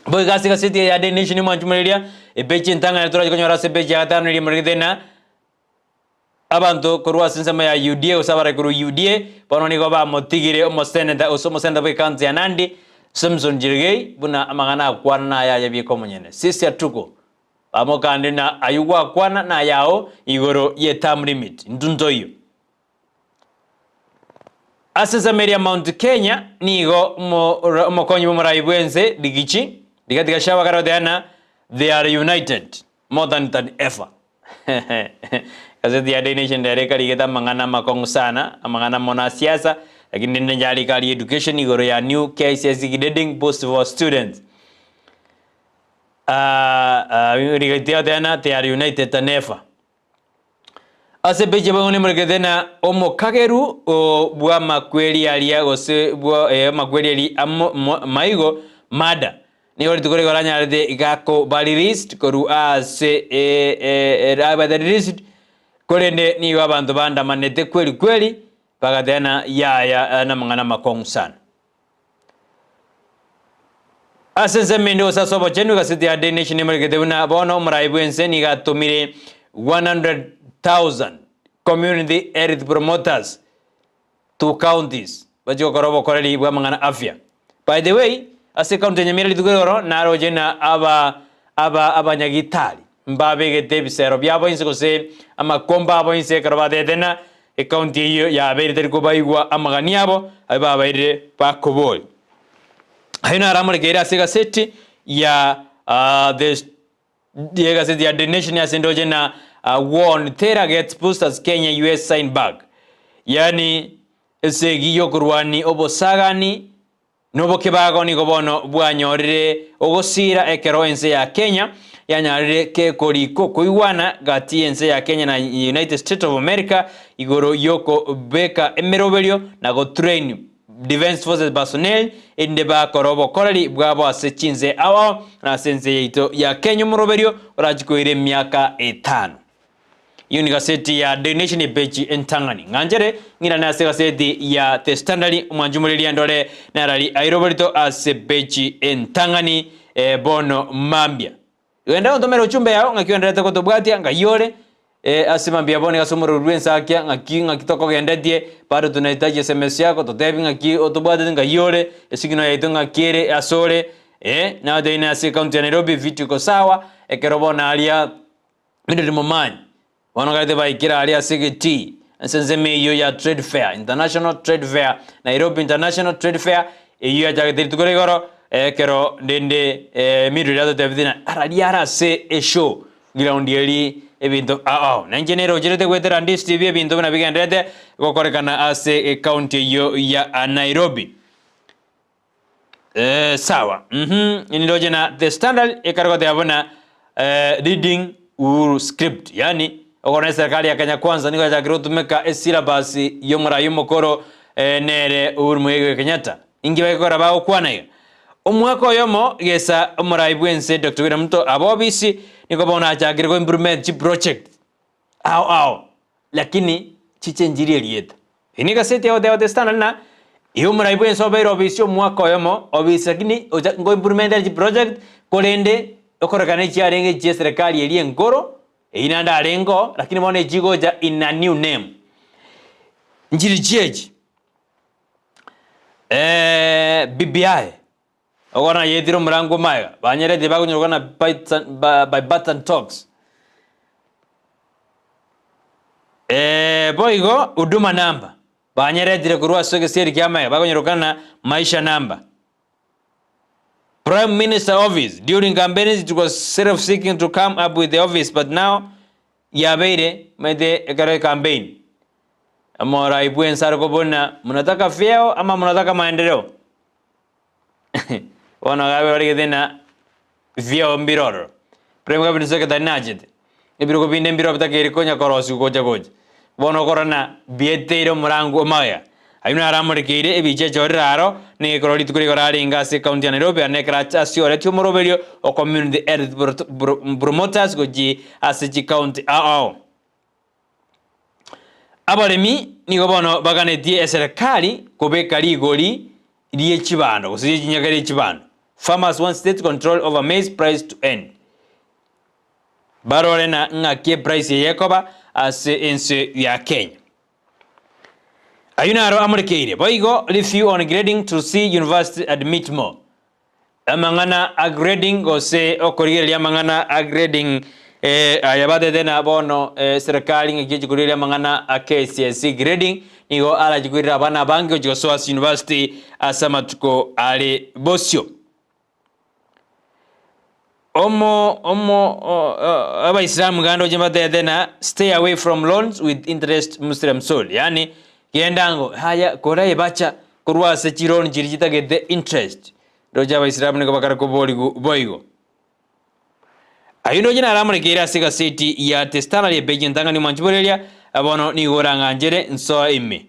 Boigo ase egaseti eye ya Daily Nation mwanchumoreria epeji entang'ani torache konyora ase epeji ya gatano eria moregete ng'a Abanto korwa ase ensemo ya Yudea gose abare korwa Yudea bono nigo bamotigire omoseneta gose omoseneta bw'ecounty ya Nandi, Samson Cherargei, buna amang'ana akwana naye aye bieka omonyene. Sisi atuko bamokande na ayio gwakwana nayao igoro ye term limit. Intwe ntoiyo. Ase ensemo eria Mount Kenya nigo omokonyi bw'omorai bw'ense Rigathi Rigathi Gachagua akare goteba ng'a they are united more than than ever. Egazeti ya Daily Nation rero ekarigete amang'ana amakong'u sana, amang'ana mono a siasa, lakini rende yarika aria education igoro ya new KCSE grading boost for students. Rigathi agoteba ng'a they are united than ever. Ase epeji y'abang'aini emorekete na omokageru o bw'amakweri aria gose bwa eh, amakweri aria amo mo maigo murder. Nigo rituko rigo ranyarete gakoba released korwa ase eh, eh, abete released korende nigo abanto bandamanete kweli kweli bagateba na yaya namang'ana amakong'u sana. Ase ensemo ende gose ase obochenu, egaseti ya Daily Nation emorekete buna bono omorai bw'ense nigo atomire 100,000 community health promoters to counties bachie gokora obokoreri bw'amang'ana afya. By the way, ase ecounty ya Nyamira rituko rigoro naroche ng'a aba aba abanyagitari mbabegete ebisero biabo inse gose amakombe abo inse ekero batete ng'a Ecounty eyio yabeire teri kobaigwa amagani abo aye babairire bakoboria. Ayio naro amorekeire ase egaseti ya the egaseti ya The Nation ase ndoche na Won Terror gets boost as Kenya US sign back. Yaani esegi yokorwani obosagani Nobokebago nigo bono bwanyorire ogosiira ekero ense ya Kenya yanyarire kekoriko koigwana gati y'ense ya Kenya na United States of America igoro y'okobeka emeroberio na gotrain Defence Forces personnel erinde bakore obokoreri bwabo ase chinse ao ao na ase ense yaito ya Kenya omoroberio orachi koira emiaka etano. Eyio ni gaseti ya Daily Nation epeji entang'ani. Ng'anchere ng'irane ase egaseti ya The Standard omwanchi omoreria ndore narari airoborito ase peji entang'ani eh, bono mambia. Genda ontomere ochumbe yao ng'aki oenderete gotobwatia ng'ai ore eh, ase mambia bono ase omorero bw'ensakia ng'aki ng'aki tokogendetie bado tunahitaji sms yako totebi ng'aki otobwatete ng'ai ore esigino yaito ng'aki ere asore. Eh, nabateine ase ekaunti ya Nairobi vitu iko sawa, ekero bono aria Mildred Momanyi bono gete baikire aria ase egetii ase ensemo eyio ya Trade Fair, International Trade Fair, Nairobi International Trade Fair, eyio yachagete rituko ria igoro, ekero rende eh, Mildred atotebetie ng'a araria are ase eshow ground eri ebinto ao ao. Na inche nerocherete goetera Ndisi TV ebinto buna bigenderete gokorekana ase ecounty eyio ya Nairobi. Eh, sawa mhm niroche na The Standard ekare goteba buna eh, reading Uhuru script yani okona eserikali ya Kenya Kwanza nigo yachakire gotumeka esyllabus y'omorai omokoro eh, nere Uhuru Muigai Kenyatta. Inki bagekora bagokwana iga? Omwaka oyomo gesa omorai bwense Dr. William Ruto abe obisi nigo bono achakire go implement chiproject ao ao lakini chichenchirie erieta. Eye negaseti egoteba The Standard ng'a igo omorai bwense obeire obisi omwaka oyomo obisi lakini ocha ngo implement are chiproject korende okorekana echiarenge chia eserekari eria enkoro eyio naende arenge oo lakini bono echigocha in a new name. Nchiri chiechi BBI Okona yetire omorango omaiga, banyeretie bakonyorwa na by Button Talks. Boigo Huduma Number banyeretire korwa ase egesieri kia amaiga bakonyorokana na Maisha Number. Prime Minister Office, during campaigns it was self seeking to come up with the office but now yabeire omanyete ekero ecampaign omorai bwense are kobuna munataka vyeo ama munataka maendeleo. Bono gabe barigete ng'a vyeo mbire ororo. Prime Cabinet Secretary nachete, ebirogo binde mbire bitakeire konya korosigwa gocha gocha. Bono okorora ng'a bieteire omorango omaya. Ayio naro amorekeire ebicha echorire aro, nigo ekorora rituko rigoro arenge ase ecounty ya Nairobi ande ekero ache asioretie omoroberio o Community Health Promoters gochia ase chicounty ao ao. Abaremi nigo bono baganetie eserekari kobeka rigori rie chibando gose rie chinyaka rie chibando. Farmers want state control over maize price to end. Barore na ng'aki eprice eye ekoba ase ense ya Kenya. Ayio naro amorekeire. Boigo review on grading to see university admit more. Amang'ana a grading gose okorigereria amang'ana a grading eh, aya batete na bono eh, serikali ng'aki echi korigereria amang'ana a KCSE grading nigo arachi koirera abana abange gochi gosoa ase university ase amatuko are bosio. Omo omo Abaisilamu gande oche batete na stay away from loans with interest Muslim soul yaani genda ango haya kora ebacha korwa ase chiloan chiria chitagete interest Roche Abaisilamu nigo bakare koborigwa boigo. Ayio ndoche naramorekeire ase egaseti ya The Standard epeji entang'ani omwanchi boreria, bono nigo orang'anchere nsoe ime.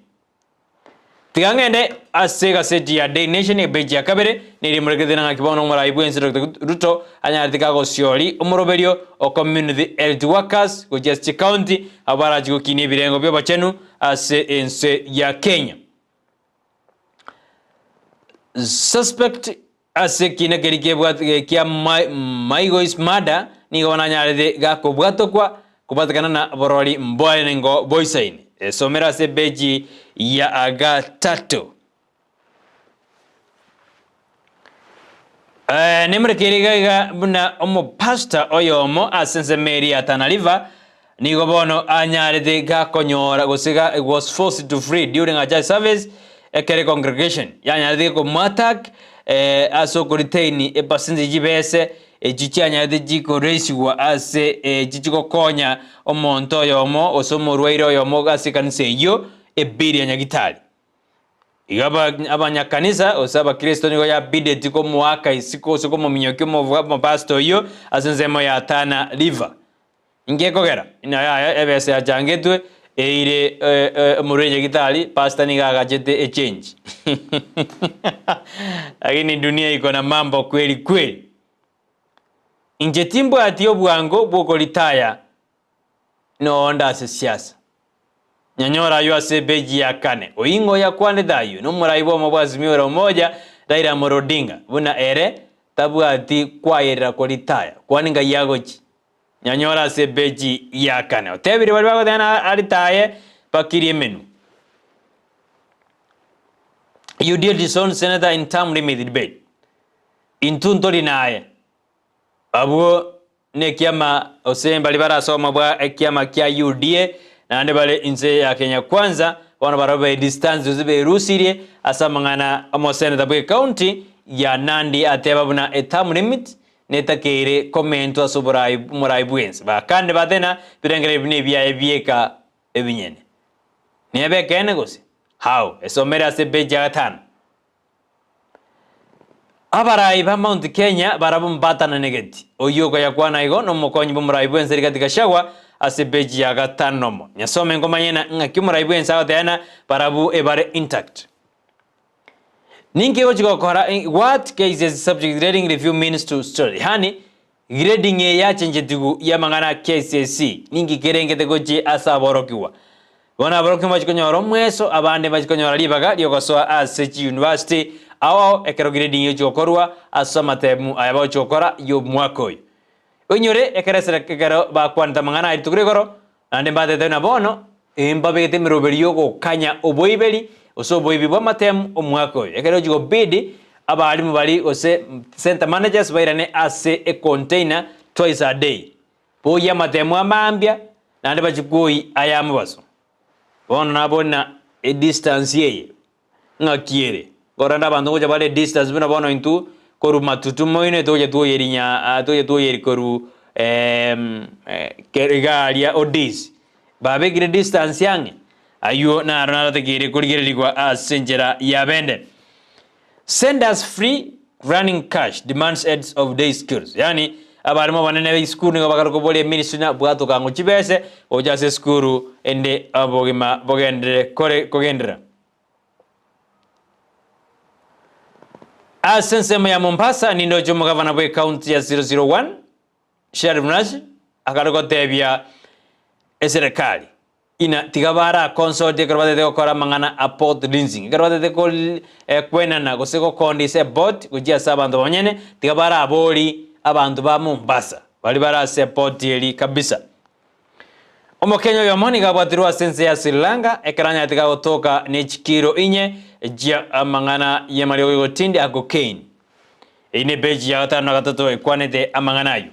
Tiga ng'ende ase egaseti ya Daily Nation epeji ya kabere, neri emorekete na ng'aki bono omorai bwense Dr. Ruto anyarete kagosiori omoroberio o Community Health Workers gochia ase chicounty abwo barachi gokinia ebirengo bi'obochenu ase ense ya Kenya. Suspect ase ekina keria kebwat kia Maigois murder nigo bono anyarete gakobwatokwa kobwatekana na borori mbwarengo boisaine. Esomera ase epeji ya gatato. Nemorekeire iga iga buna omopastor oyomo ase ensemo eria ya Tana River nigo bono anyarete gakonyora gose ga was forced to flee during a church service ekere congregation yanyarete komoattack ase okoretain epercentage chibese echio chianyarete chikoreisigwa ase echio chigokonya omonto oyomo gose omorwaire oyomo ase ekanisa eyio ebill ya nyagitari. Igo abanyakanisa gose abakristo nigo yabideti komoaka isiko gose komominyokia omopastor oyio ase ensemo ya Tana River. Inki ekogera? Ng'a yaya ebesa yachangetwe eire omorwaire nyagitari, pastor nigo agachete echange. Lakini dunia iko na mambo kweli kweli. Inche timbwati obwango bw'okoritaya Noonde ase siasa. Nyanyore ayio ase epeji ya kane. Oing'o oyakwanete ayio nomorai bw'omo bwa Azimio la Umoja Raila Amolo Odinga buna ere tabwati kwayerera koritaya kwani ngai agochi. Nyanyore ase epeji ya kane. Otebirie baria bagoteba ng'a aritaye bakirie emenwa. UDA disown senator in term limit debate. Intwe ntori naye. Abwo nekiama gose mbaria barasoma bwa ekiama kia UDA naende bare inse ya Kenya Kwanza bono barabwo be distance gose berusirie ase amang'ana omoseneta bwe county ya Nandi ateba buna e term limit netakeire komentwa ase oborai omorai bwensi. Bakande batena birengererio buna ebiaye bieka ebinyene. Nebe ekeene gose? How? Esomere ase epeji ya gatano. Abarai ba Mount Kenya barabwo mbatananegeti. Oyio okoyakwana igo nomokonyi bw'omorai bw'ense Rigathi Gachagua ase epeji ya gatanomo. Nyasome nkomanye na ng'aki omorai bw'ense agoteana barabwo ebare intact. Ninki egochi gokora what KCSE subject grading review means to student. Yaani grading eye yachenchetigu y'amang'ana a KCSE ninki kerengete gochia ase aborokigwa. Bono aborokigwa mbachie konyora omweso abande mbachie konyora ribaga riogosoa ase chiuniversity ao ao ekero grading egochia gokorwa ase amatemu aya bagochia gokora y'omwaka oyo. Oinyore ekero esere ekero bakwanete amang'ana aya rituko rigoro Naende mbatete buna bono mbabegete emeroberi y'ogokanya oboiberi, gose oboibi bw'amatemu omwaka oyo. Ekero ochia gobidi abalimu baria gose centre managers bairane ase econtainer twice a day, boyie amatemu amambia naende bachie kwoyia aya amobaso. Bono nabwo na edistance eye ng'aki ere? Korende abanto ngocha bare distance buna bono intwe korwa matutu moino togocha twoyeria nya togocha twoyeria korwa iga aria Odisi. Babekire distance ang'e? Aywo naro naratekeire korigererigwa ase enchera ya bende. Send us free running cash demands heads of day schools. Yaani abarimu abanene be isukuru nigo bakare koboria eministry na bwatoka ng'o chibese gocha ase esukuru ende obogima bogenderere kore kogenderera. Ase ensemo ya Mombasa nindoche omogavana bwe county ya 001 Sharif Nashi akare gotebia eserekari ina tiga bara consult ekero batete gokora amang'ana a port leasing ekero batete ko kwenana gose gokondisa eport gochia ase abanto banyene tiga barabori abanto ba Mombasa baria bare ase eport eri kabisa. Omokenya oyomo nigo abwatirwe ase ense ya Sri Lanka ekero anyarete gagotoka ne chikiro inye chia amang'ana y'amariogo y'ogotindi a cocaine. Eyio ne peji ya gatano na gatato ekwanete amang'ana ayio.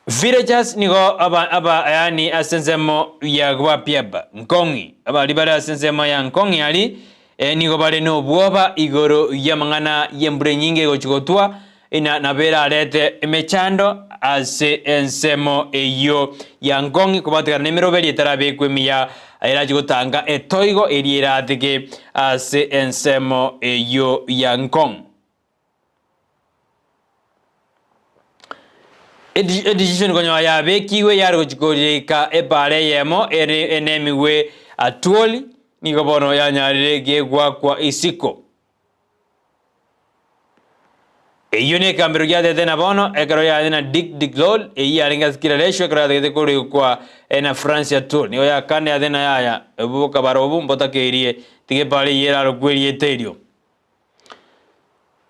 Villagers nigo aba aba yaani ase ensemo ya Gwapiaba, Nkong'i, abari bare ase ensemo ya Nkong'i aria eh, nigo bare nobwoba igoro y'amang'ana y'embura enyinge egochia gotwa Ina nabo erarete emechando ase ensemo eyio ya nkong'i kobatigana nemeroberi etarabekwe emiya erachie gotanga etoigo eria erateke ase ensemo eyio ya nkong'i. Edecision konyora yabekigwe yare gochia korika epaara eyemo ere enemigwe Atwoli nigo bono yanyarire gegwakwa isiko. Eyio nekambero giatete na bono, ekero yare na Dick Dick Lord, eyio yarenge ase kera resio ekero yatagete korikwa na Francia Tool. Nigo yakane yatete na yaya, obo bokabara obo mbotakeirie, tiga epara eyio erarokwe erieta erio.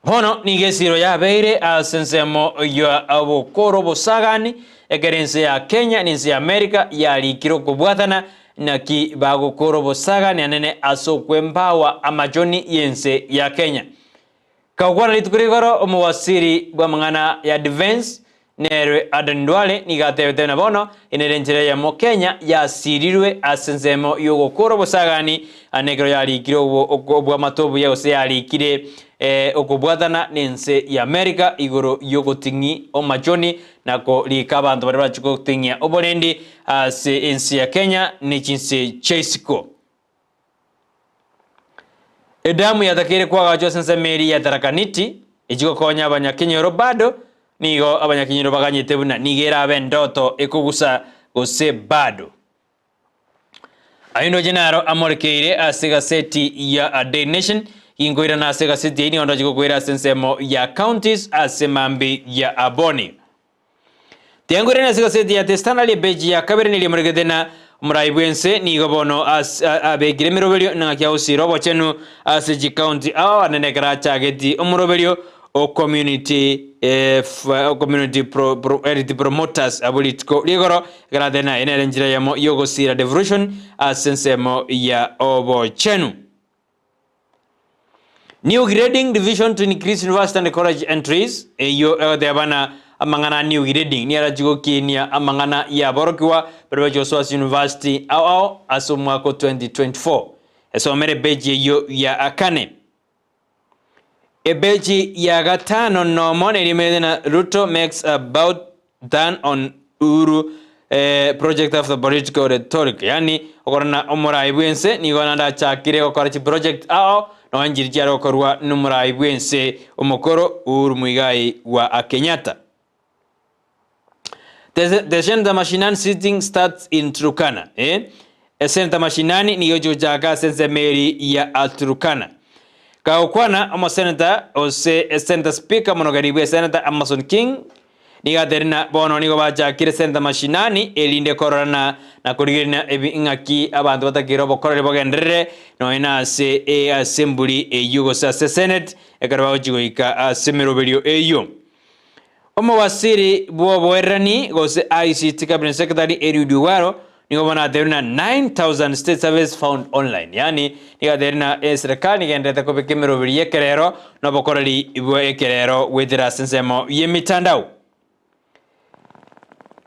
Bono nigo esiro yabeire ase ensemo ya obokoro obosagani, ekero ense ya Kenya na ense ya America yarikire okobwatana Naki bagokora obosagani anene ase okwembawa amachoni y'ense ya Kenya. Kagokwana rituko rigoro omowasiri bw'amang'ana ya Defence nere Aden Duale nigo atebete buna bono nere enchera eyemo Kenya yasirirwe ase ensemo y'ogokora obosagani ane ekero yarikire obwamate obuya gose yarikire okobwatana n'ense ya America igoro y'ogoting'i omachoni na korika abanto baria bachia goting'ia oborendi ase ense ya Kenya ne chinse chia isiko. Edamu yatakeire koagachwa ase ensemo eria ya Tharaka Nithi echia gokonya abanyakenyoro bado nigo abanyakenyoro baganyete buna nigo erabe endoto ekogusa gose bado. Ayio ndoche naro amorekeire ase egaseti ya Daily Nation, ginkoirana ase egaseti eyio nigo ndoche gokoira ase ensemo ya counties ase mambi ya Aboni. Tiankoirana ase egaseti ya The Standard epeji ya kabere neria emorekete na omorai bw'ense nigo bono abekire emeroberio nang'aki agosira obochenu ase chicounty ao anene ekero achageti omoroberio o community community health promoters abwo rituko rigoro ekero atebire naye nere enchera eyemo y'ogosira devolution ase ensemo ya obochenu. New grading revision to increase university and college entries, eyio egoteba buna amang'ana a new grading nigo arachie gokinia amang'ana y'aborokigwa baria bachia gosoa ase university ao ao ase omwaka o 2024. Esomere epeji eyio ya kane. Epeji ya gatano nomo nerimerete na Ruto makes a bout turn on Uhuru eh, project after political rhetoric yani okorana omorai bwense nigo naende achakire gokora chiproject ao nonya nchiri chiare gokorwa nomorai bwense omokoro Uhuru Muigai wa Kenyatta. The, the Senator Mashinani sitting starts in Turkana. Eh? Esenator Mashinani nigo egochaka ase ensemo eri ya Turkana. Kagokwana omosenator ose esenator speaker monogeri bwe senator Amason King nigo aterire na bono nigo bachakire senator Mashinani erinde kororana na korigereria ebi ng'aki abanto batakeire obokoreri bogenderere nonya na ase e assembly eyio gose ase senate ekero bagochi goika ase emeroberio eyio. Omowasiri bw'oboererani gose ICT Cabinet Secretary Eliud Owalo nigo bono atebirie na 9,000 state service found online yaani nigo atebirie na eserekari nigo egendererete kobeka emeroberi y'ekerero na obokoreri bw'ekerero goetera ase ensemo y'emitandao.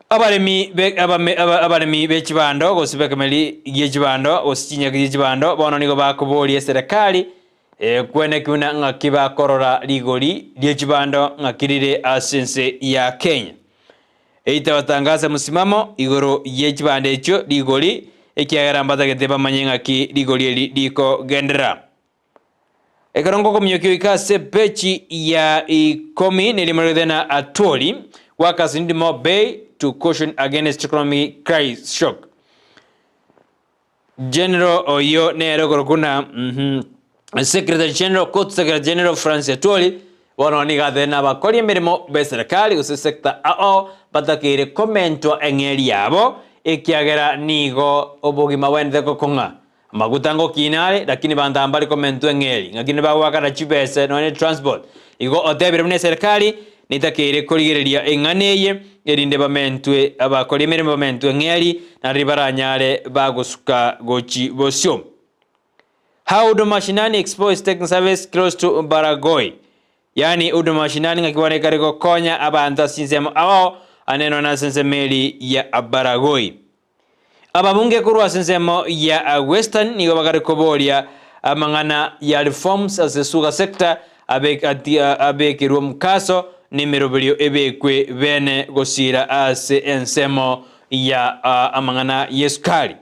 Abaremi be abame aba abaremi be chibando gose b'ekemeri gie chibando gose chinyaki chie chibando bono nigo bakoboria eserekari Ekweneki buna ng'aki bakorora rigori rie chibando ng'aki rire ase ense ya Kenya. Eitabatangasa mosimamo igoro ye chibando echio rigori, ekiagera mbatagete bamanye ng'aki rigori eri rikogenderera. Ekero ngokominyokia goika ase epeji ya ikomi nerimo rigoteba na Atwoli, workers need more pay to caution against economic crisis shock. General oyio nere okorokwa buna Secretary General, Court Secretary General Francis Atwoli, bono nigo atebire na abakori emeremo b'eserekari gose sector ao batakeire komentwa eng'eria yabo ekiagera nigo obogima bwaendete gokong'a. Amaguta ngokina are lakini banto aba mbari komentwa eng'eri ng'aki nibagoakana chibese nonya ne transport. Igo otebire buna eserekari Nitakeire korigereria eng'ana eye, erinde bamentwe abakori emeremo bamentwe eng'eria, na riria baranyare bagosuka gochi bosio. How Huduma Mashinani Expo is taking service close to Baragoi. Yaani Huduma Mashinani ng'aki bono ekare gokonya abanto ase chinsemo ao ane nonya ase ensemo eri ya Baragoi. Ababunge korwa ase ensemo ya Western nigo bakare koboria amang'ana ya reforms ase sugar sector abekerwe omokaso na emeroberio ebekwe bene gosira ase ensemo ya amang'ana y'esukari.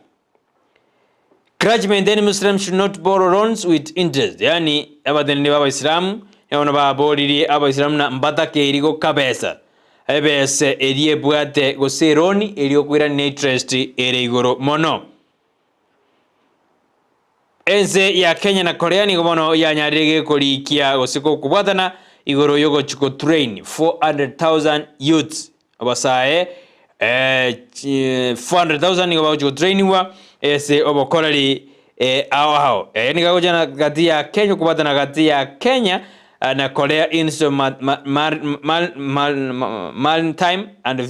Clergymen then Muslims should not borrow loans with interest, yaani abateneneri b'Abaisilamu nigo bono baboririe Abaisilamu na mbatakeiri gokabesa ebese eria ebwate gose eloni eria okoirania ne interest ere igoro mono. Ense ya Kenya na Korea nigo bono yanyarire gekorikia gose gokobwatana igoro yogochi gotrain 400,000 youths Abasae 400,000 nigo bagochia gotrainigwa ase obokoreri ao ao. Eye nigo egochia gati ya Kenya okobwatana gati ya Kenya na Korea Institute of Maritime and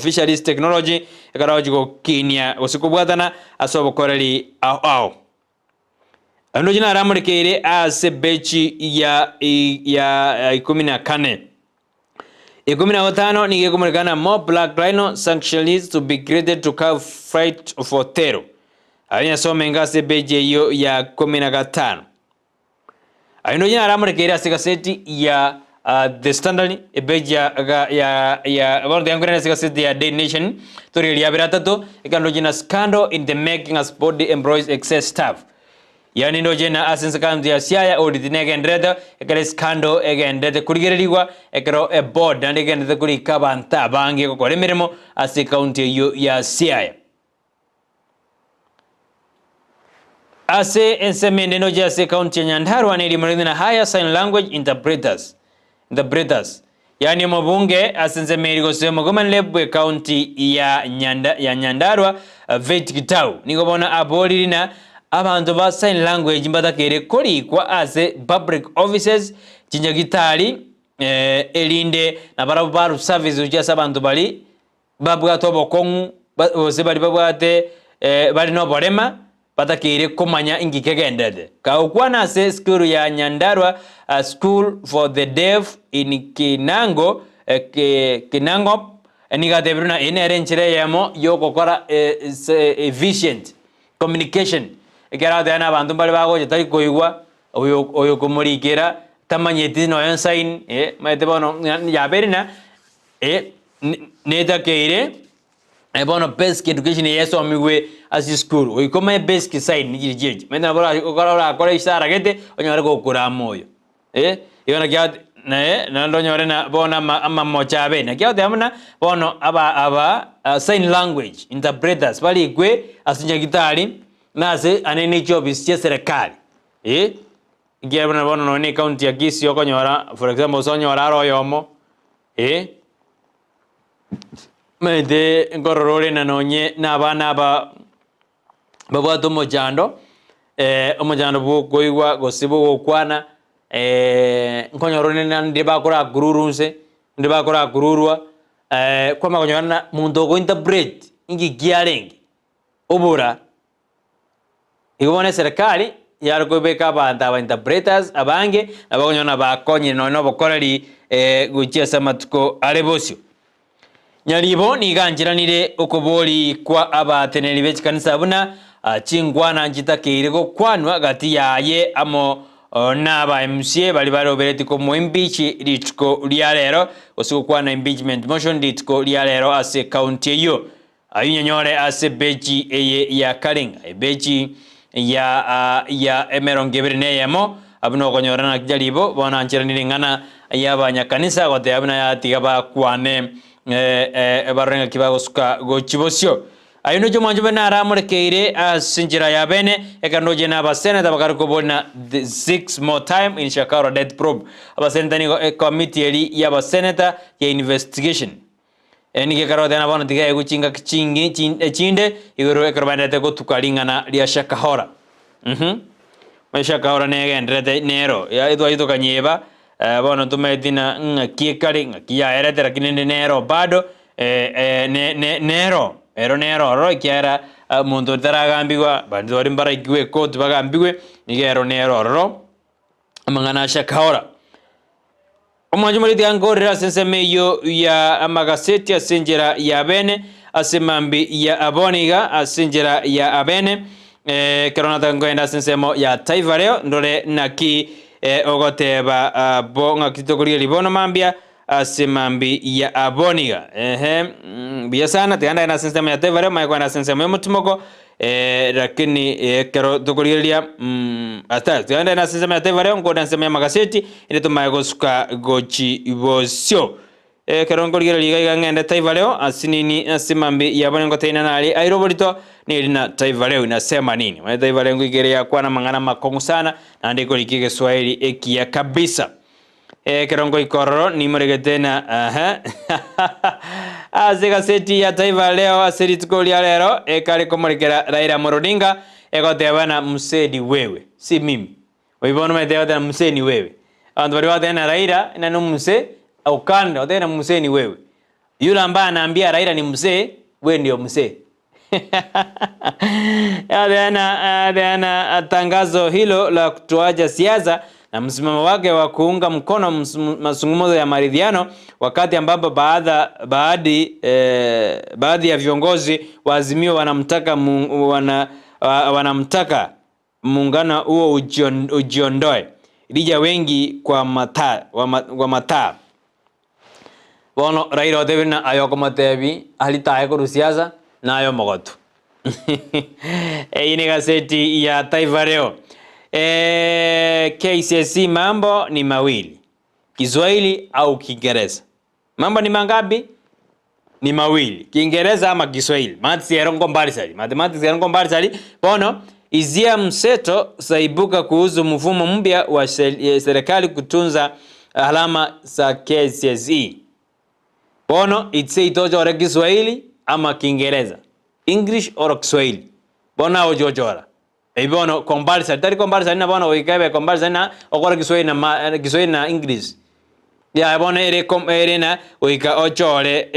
Fisheries Technology ekero bagochia gokinia gose kobwatana ase obokoreri ao ao. Naende naramorekeire ase bechi ya ya ikomi na kane. 15 nigo ekomorekana more black rhino sanctuaries to be created to curb flight of terror. Aye nyasome ase epeji eyio ya 15. Aye ndoche naramorekeire ase egaseti ya The Standard epeji ya ya ya bono tiga nkoirane ase egaseti ya Daily Nation torigereria abere atato ekero ndoche na scandal in the making as body employs excess staff. Yaani ndoche na ase ense county ya Siaya audit negenderete ekero escandal egenderete korigererigwa ekero eboard naende egenderete korika abanto abange gokora emeremo ase ecounty eyio ya Siaya. Ase ensemo ende ndoche ase ecounty ya Nyandarua nerimo rigende na hire sign language interpreters interpreters yaani omobunge ase ensemo eri gose omogomanire bwe county ya Nyanda ya Nyandarua Faith Gitau nigo bono aboriri na abanto ba sign language mbatakeire korikwa ase public offices chinyagitari erinde nabarabwo baru service gochia ase abanto baria babwate obokong'u gose baria babwate bare noborema. batakeire komanya inki kegenderete. Kagokwana ase esukuru ya Nyandarua School for the Deaf in Kinango, Kinangop, nigo atebire buna eye nere enchera eyemo yogokora efficient communication, ekero agoteba na abanto mbare bagocha tari koigwa, oyo oyokomorikera tamanyeti nonya sign, omanyete bono yabeire na netakeire. Bono basic education eye esomigwe ase esukuru, goika omanye basic sign chiri chiachi, omanyete nabo ora okore orakore isara gete, onyore gokorama oyo, eh, igo naki ate naye naende onyore na bono ama amamocho abe. Naki agoteba buna, bono aba aba sign language interpreters barikwe ase nyagetari, na ase ane ne chiofisi chia eserekari, eh, ekiagera buna bono nonye na ecounty ya Kisii okonyora for example gose onyore are oyomo, eh. Omanyete nkorora ore na nonye na abana aba babwate omochando, omochando bwokoigwa gose bwogokwana, nkonyora ore naende bakorakururwa inse, naende bakorakururwa, kwamanya konyora ng'a monto ogo interpret inki kiarenge, obora. Igo bono eserekari yare kobeka abanto aba interpreters abange, nabo okonyora ng'a bakonyire nonya na obokoreri gochia ase amatuko are bosio. Nyaribo nigo ancheranire okobori kwa abateneneri be chikanisa buna chinkwana nchitakeire gokwanwa gati yaye amo na aba MCA baria baroberetie komoa impeach rituko ria rero gose gokwana impeachment motion rituko ria rero ase ecounty eyio. Ayio nyanyore ase ebechi eye ya Karinga, ebechi ya ya emerongo ebere na eyemo, abwo nokonyora naki jaribo bono ancheranire ring'ana y'abanyakanisa goteba buna yatiga bakwane barore ng'aki bagosuka gochia bosio. Ayio nochia omwancho bene aramorekeire ase enchera ya bene, ekero ndoche na abaseneta bakare kobori the six more time in Shakahola death probe. Abaseneta nigo ekomiti eri y'abaseneta ya investigation. Nigo ekero goteba bono tiga aegwe chingaki chingi echinde igoro ekero baenderete gotuka ring'ana ria Shakahora. Uhum. Oye Shakahora negenderete nero, ya etwachete tokanyeba, bono tomaeti na ng'aki ekare, ng'aki yaerete lakini rende nero bado ne ne nero, ero nero ororo ekiagera omonto oria taragambigwa, abanto baria mbaraikigwe ekoti bagambigwe, nigo ero nero ororo, amang'ana a Shakahora. Omwancho omoriti ankorere ase ensemo eyio ya amagaseti ase enchera ya bene, ase mambi ya abona iga ase enchera ya abene, ekero nataka nkoenda ase ensemo ya Taifa Leo ndore naki ogoteba bo ng'aki tokorigereria bono mambia ase mambi ya abona iga. Ehe, mbuya sana, tiga ndagende ase ensemo ya Taifa Leo manye kogenda ase ensemo y'omotimoko. Lakini ekero tokorigereria ata tiga ase ensemo ya Taifa Leo nkonde ensemo y'amagaseti ere tomanye gosuka gochi bosio. Ekero nkorigereria iga iga ng'ende Taifa Leo ase nini ase mambi yabo ningoteina nare aire oborito neri na Taifa Leo inasema nini. Omanyete Taifa Leo ngoika ere yakwana amang'ana amakong'u sana naende ekorika egeswahili ekiya kabisa. Ekero ngoika ororo nimoregete na aha ase egaseti ya Taifa Leo ase rituko ria rero ekare komorekera Raila Amolo Odinga egoteba na msee ni wewe si mimi. Oyo bono omanyete egoteba msee ni wewe. Abanto baria bagoteba na Raila ng'a nomsee okande otebe na msee ni wewe. Yule ambaye anaambia Raila ni msee, we ndio msee. Peana tangazo hilo la kutoacha siasa na msimamo wake wa kuunga mkono mazungumzo ya maridhiano wakati ambapo baadhi baadhi ya viongozi wa Azimio wanamtaka wanamtaka muungano huo ujiondoe Lija wengi kwa mataa kwa mataa. Bono Raila otebire ng'a aye okomotebia aritae korwa siasa naye omogotu. Eyio ne egaseti ya Taifa Leo. KCSE mambo ni mawili, Kiswahili au Kiingereza. Mambo ni mangapi? Ni mawili, Kiingereza ama Kiswahili. Maths ero nkomparisari, mathematics ero nkomparisari. Bono hisia mseto zaibuka kuhusu mfumo mpya wa serikali kutunza alama za KCSE. Bono itse itochore Kiswahili ama Kiingereza, English or Kiswahili. Bono aye ochochora. Ebi bono compulsory, tari compulsory na bono goika ebe compulsory na okore Kiswahili na ma Kiswahili na English. Yaya bono ere com ere na goika ochore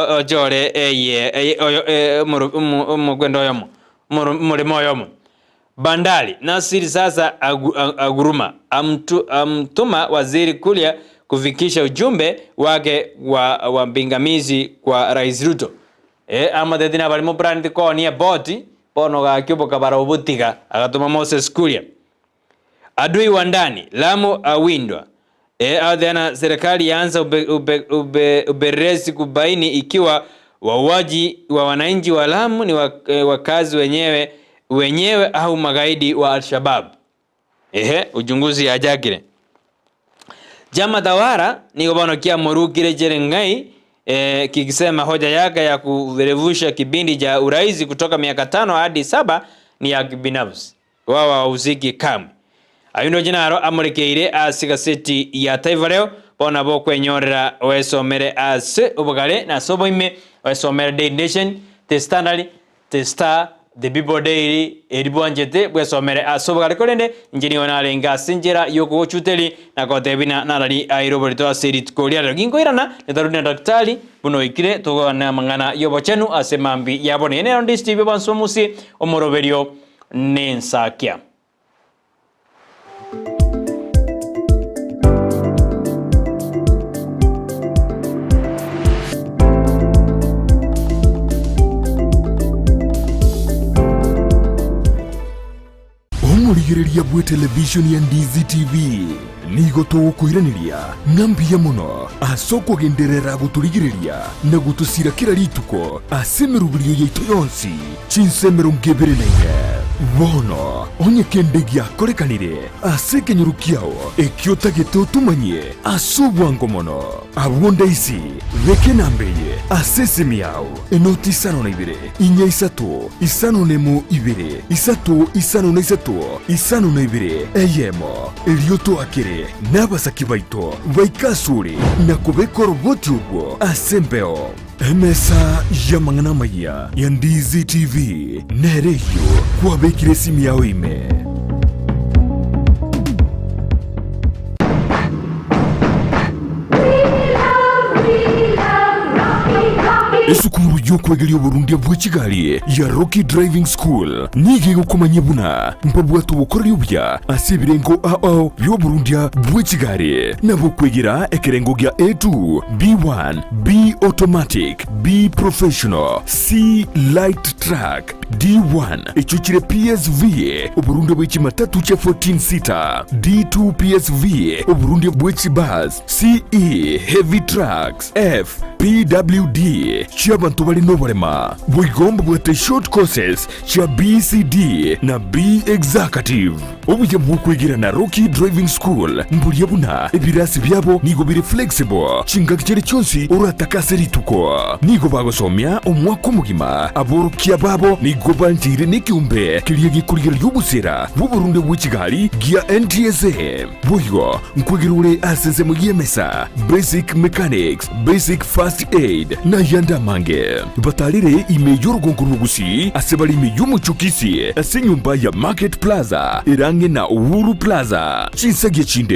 ochore eye eye oyo omokwendo oyomo omoremo oyomo. Bandari, Nasir sasa agu, aguruma amtu, amtuma waziri Kuria kufikisha ujumbe wake wa, wa pingamizi kwa Rais Ruto. E, amateti nabari moplaneti koonia eboti bono gaki obokabara obotiga agatoma Moses Kuria. Adui wa ndani Lamu awindwa. E, aotheana serikali yaanza ube, ube, ube, upelelezi kubaini ikiwa wauaji wa wananchi wa Lamu ni wakazi wenyewe wenyewe au magaidi wa Al-Shabaab. Ehe, uchunguzi yajakire. Chama tawala nigo bono kiamorukire Chereng'ai eh, kikisema hoja yake ya kurefusha kipindi cha urais kutoka miaka tano hadi saba ni ya kibinafsi, wao hawahusiki kamwe. Ayio ndoche naro amorekeire ase gaseti ya Taifa Leo, bono nabo okwenyorera oesomere ase obogare na ase oboime, oesomere Daily Nation, The Standard, The Star, The People Daily, eri bwanchete bwesomere ase obogare korende inche nigo narenge ase enchera y'okogochuteri na gotebia buna narari aire oborito ase rituko ria rero. Ginkoirana netarudi na daktari buna oikire togokwana amang'ana y'obochenu ase mambia ya bono. Eye nero Ndisi TV bonsi bomosie omoroberio nensakia. Omorigereria bw'etelevishoni ya Ndizi TV nigo togokoiraneria ng'a mbuya mono ase okogenderera gotorigereria na gotosira kera rituko ase emeroberio yaito yonsi chinsa 24. Bono, onye kende giakorekanire ase ekenyoro kiao ekio otagete otomanyie ase obwango mono, abwo ndaisi, beka enamba eye ase esimi yao, enoti isano na ibere, inya isato, isano nemo ibere, isato isano na isato, isano na ibere, eyemo, erio toakere nabasaki baito baike asore na kobeka oroboti orwo ase embeo. Emesa y'amang'ana amayia ya Ndizi TV nere eyio kwabekire esimi yao ime. Esukuru y'okwegeria oborundia bwe chigari ya Rocky Driving School nigo egokomanyia buna mbabwate obokoreri obuya ase ebirengo ao bi'oborundia bwe chigari nabo okwegera ekerengo gia A2, B1, B Automatic, B Professional, C Light Truck, D1 echio chire PSV, oborundia bwe chimatatu chia 14 seater, D2 PSV, oborundia bwe chibus, CE Heavy Trucks, F PWD chi'abanto bare noborema. Boigo mbabwate short courses chia BCD na B Executive. Obuya bw'okwegera na Rocky Driving School mboria buna ebirasi biabo nigo bire flexible chingaki chiria chionsi oratake ase rituko. Nigo bagosomia omwaka omogima. Aborokia babo nigo bancheire nekeombe keria gekorigereria obosera bw'oborunde bwe chigari gia NTSA. Boigo nkwegera ore ase ensemo y'emesa, basic mechanics, basic first aid, na ayande amange. Batarire ime y'orogongo rw'Ogusii ase bare ime y'omochie o Kisii ase enyomba ya Market Plaza ere ang'e na Uhuru Plaza. Chinsagia chinde.